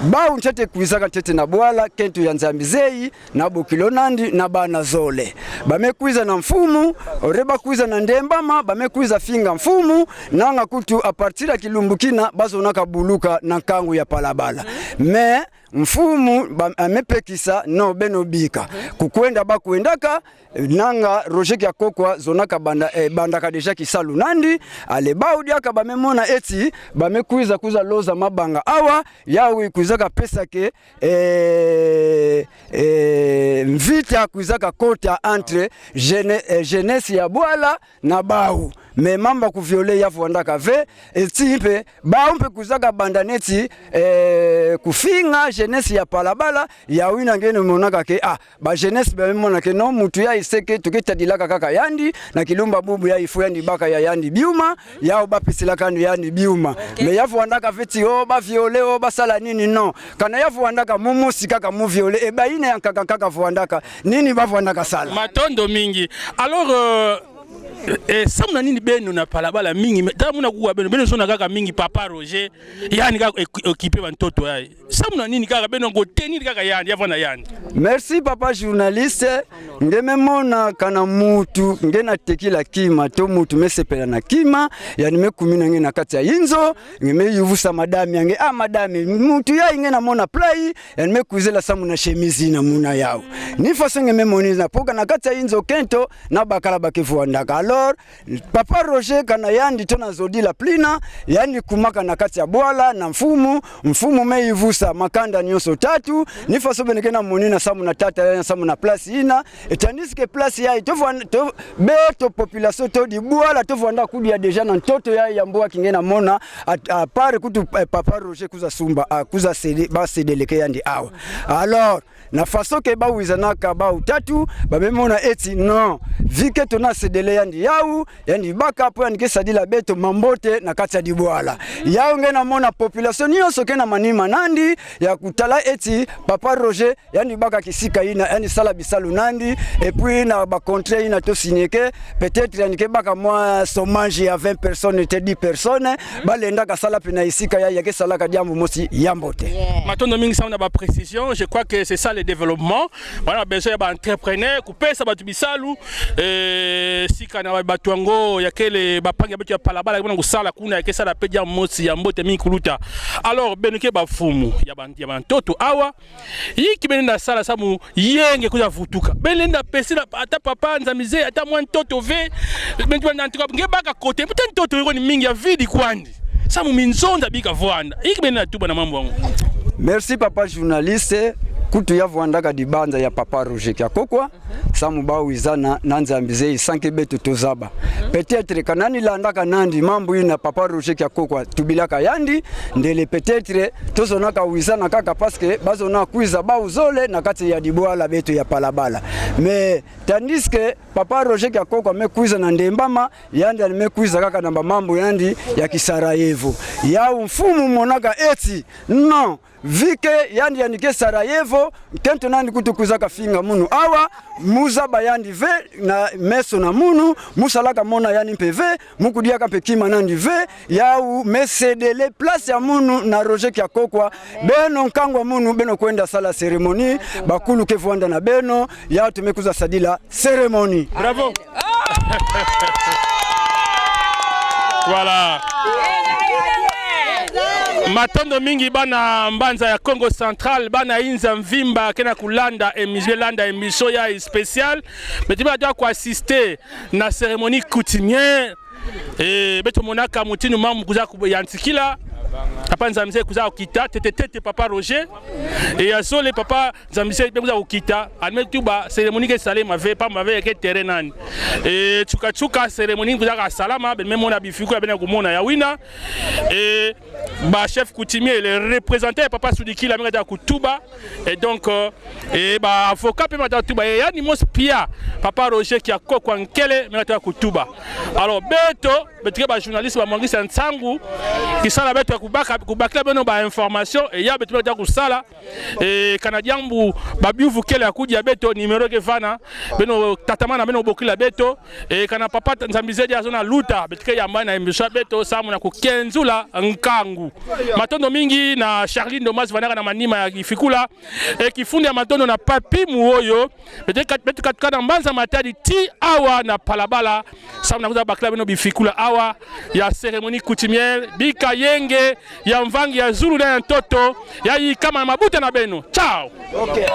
bawu ntete kwizaka ntete na bwala, kento ya Nzambi zeyi, na bokilo nandi, na bana zole. Ba me kwiza na mfumu, ore ba kwiza na ndembama, ba me kwiza finga mfumu, nanga kutu à partir ya kilumbu kina, ba zonaka buluka na nkangu ya Palabala. Mais, mfumu, ba, a me pekisa, non, beno bika. Kukwenda ba kwendaka, nanga Roger Kiakokwa zonaka banda, eh, bandaka déjà kisalu nandi, allez bawu diaka ba me mona eti, ba me kwiza, kwiza loza mabanga awa, yawu kwizaka pesa ke, eh, eh, mvita kwizaka kota entre jeune-, eh, jeunesse ya bwala na bawu. Mais mambu ya ku violer ya vwandaka ve, eti mpe, bawu mpe kwizaka banda neti, eh, kufinga jeunesse ya Palabala, yawu yina nge ne monaka ke, ah, ba jeunesse ba me mona ke non, muntu yayi seke, to ke tadilaka kaka yandi, na kilumbu ya bubu yayi faut yandi baka ya yandi biuma, yawu ba pisilaka yandi biuma. Ok. Mais ya vwandaka ve ti, oh, ba violer, oh, ba sala nini, non. Kana ya vwandaka mu mosi kaka mu violer, e ba yina ya nkaka nkaka vwandaka, nini ba vwandaka sala? Matondo mingi. Alors, euh, eh, samu na nini beno na Palabala mingi, me-, ta muna kuwa beno, beno zonaka kaka mingi Papa Roger, yandi kaka oc-, occuper ba ntoto yayi? Samu na nini kaka beno ko tenir kaka yandi, ya vwanda yandi? Merci, papa journaliste. Nge me mona kana muntu nge na tekila kima, to muntu me sepela na kima, yandi me kumina nge na kati ya inzo, nge me yuvusa madame ya nge, ah, madame, muntu yayi nge na mona plat, yandi me kwizila samu na chemise yina muna yawu. Ni façon nge me monisa, po kana kati ya inzo kento, na bakala ba ke vwandaka. Alors, Papa Roger kana yandi tona zodila plina, yandi kumaka na kati ya bwala na mfumu, mfumu me yivusa makanda nyonso tatu, ni faso beno ke na monina samu na tata yandi samu na place yina, et tandis que place yayi, to vwanda, to, beto population to di bwala, to vwanda kudia déjà na ntoto yayi ya mbwa ki nge na mona, à, à part kutu, eh, Papa Roger kwiza sumba, ah, kwiza céder, ba céder leke yandi awa. Alors, na faso ke ba wizanaka bawu tatu, ba me mona eti non. Vu que tona céder yandi yawu, yandi baka po yandi ke sadila beto mambote na kati ya dibwala. Yawu nge na mona population nyonso ke na manima nandi, ya kutala eti Papa Roger, yandi baka kisika yina, yandi sala bisalu nandi, et puis na ba contrat yina to signer ke, peut-être yandi ke baka mwa chômage ya vingt personnes, te dix personnes, ba lenda ka sala mpe na yisika yayi, ya ke salaka diambu mosi ya mbote. Matondo mingi samu na ba précision. Je crois que c'est ça le développement. Wana besoin ya ba entrepreneur, kupesa bato bisalu, eh, sika na bato yango, ya kele bampangi ya beto ya palabala, ke bana kusala kuna, ya ke sala mpe diambu mosi ya mbote mingi kuluta. Alors, beno ke bamfumu ya ba, ya bantoto awa, inki beno lenda sala samu yenge kwiza vutuka? Beno lenda pesela ata Papa Nzambi-Zeyi ata mwa ntoto ve? Beno, en tout cas, nge baka kote, mbuta ntoto yoko ni mingi ya vide kwandi. Samu minzonza bika vwanda. Inki beno lenda tuba na mambu yango? Merci, papa journaliste. Kutu ya vwandaka dibanza ya Papa Roger Kiakokwa, samu ba wizana na Nzambi-Zeyi sans que beto tozaba. Peut-être kana ni landaka nandi mambu yina Papa Roger Kiakokwa tubilaka yandi, ndele peut-être tozonaka wizana kaka parce que bazona kwiza bawu zole na kati ya dibwala beto ya palabala. Mais tandis que Papa Roger Kiakokwa me kwiza na Ndembama, yandi yandi me kwiza kaka na bamambu yandi ya ki Sarajevo. Yawu mfumu monaka eti non, vu que yandi yandi ke Sarajevo, nkento nandi kutu kwizaka finga munu awa, mu zaba yandi ve na meso na munu, mu salaka mona yandi mpe ve, mu kudiaka mpe kima nandi ve. Yawu me céder place ya munu na Roger Kiakokwa. Beno nkangu ya munu, beno kwenda sala cérémonie, bakulu ke vwanda na beno, yawu tu me kwiza sadila cérémonie. Bravo. Voilà. Matondo mingi bana mbanza ya Kongo Central, bana inza mvimba ke na kulanda émi-, landa émission yayi spéciale. Beto beno ta ku assister na cérémonie coutumière. Eh, beto monaka mutindu mambu kwiza kuyantikila. Papa Nzambi-Zeyi kwiza kukita, ntete ntete Papa Roger. Eh, ya zole Papa Nzambi-Zeyi mpe kwiza kukita. Yandi me tuba cérémonie ke salama ve, pamba ve ya ke tere nani. Eh, nsuka nsuka cérémonie kwiza kasalama, beno me mona bifikula beno kumona yawu yina. Eh, ba chef coutumier, le représentant ya Papa Sudikila, me kata kutuba. Et donc, euh, eh, ba avocat mpe me kata kutuba. Eh, yandi mosi pia, Papa Roger Kiakokwa Nkele, me kata kutuba. Alors, beto, beto ke ba journaliste, bamwangisi ya nsangu, kisala beto ya kubaka, kubakila beno ba information, eh, ya beto me kata kusala. Eh, kana diambu ba biyuvu kele ya kudia beto, numéro ke vana, beno tatamana, beno bokila beto. Eh, kana Papa Nzambi-Zeyi azona luta, beto ke yamba na émission ya beto samu na kukenzula nkangu. Matondo mingi na Charline Domas vandaka na manima ya kifikula. Eh, kifundi ya matondo na Papy Muoyo. Beto kat-, beto katuka na mbanza Matadi tii awa na palabala samu na kwiza bakila beno bifikula awa ya cérémonie coutumière. Bika yenge ya mvangi ya zulu na ya ntoto, ya yikama na mabuta na beno. Ciao. Ok.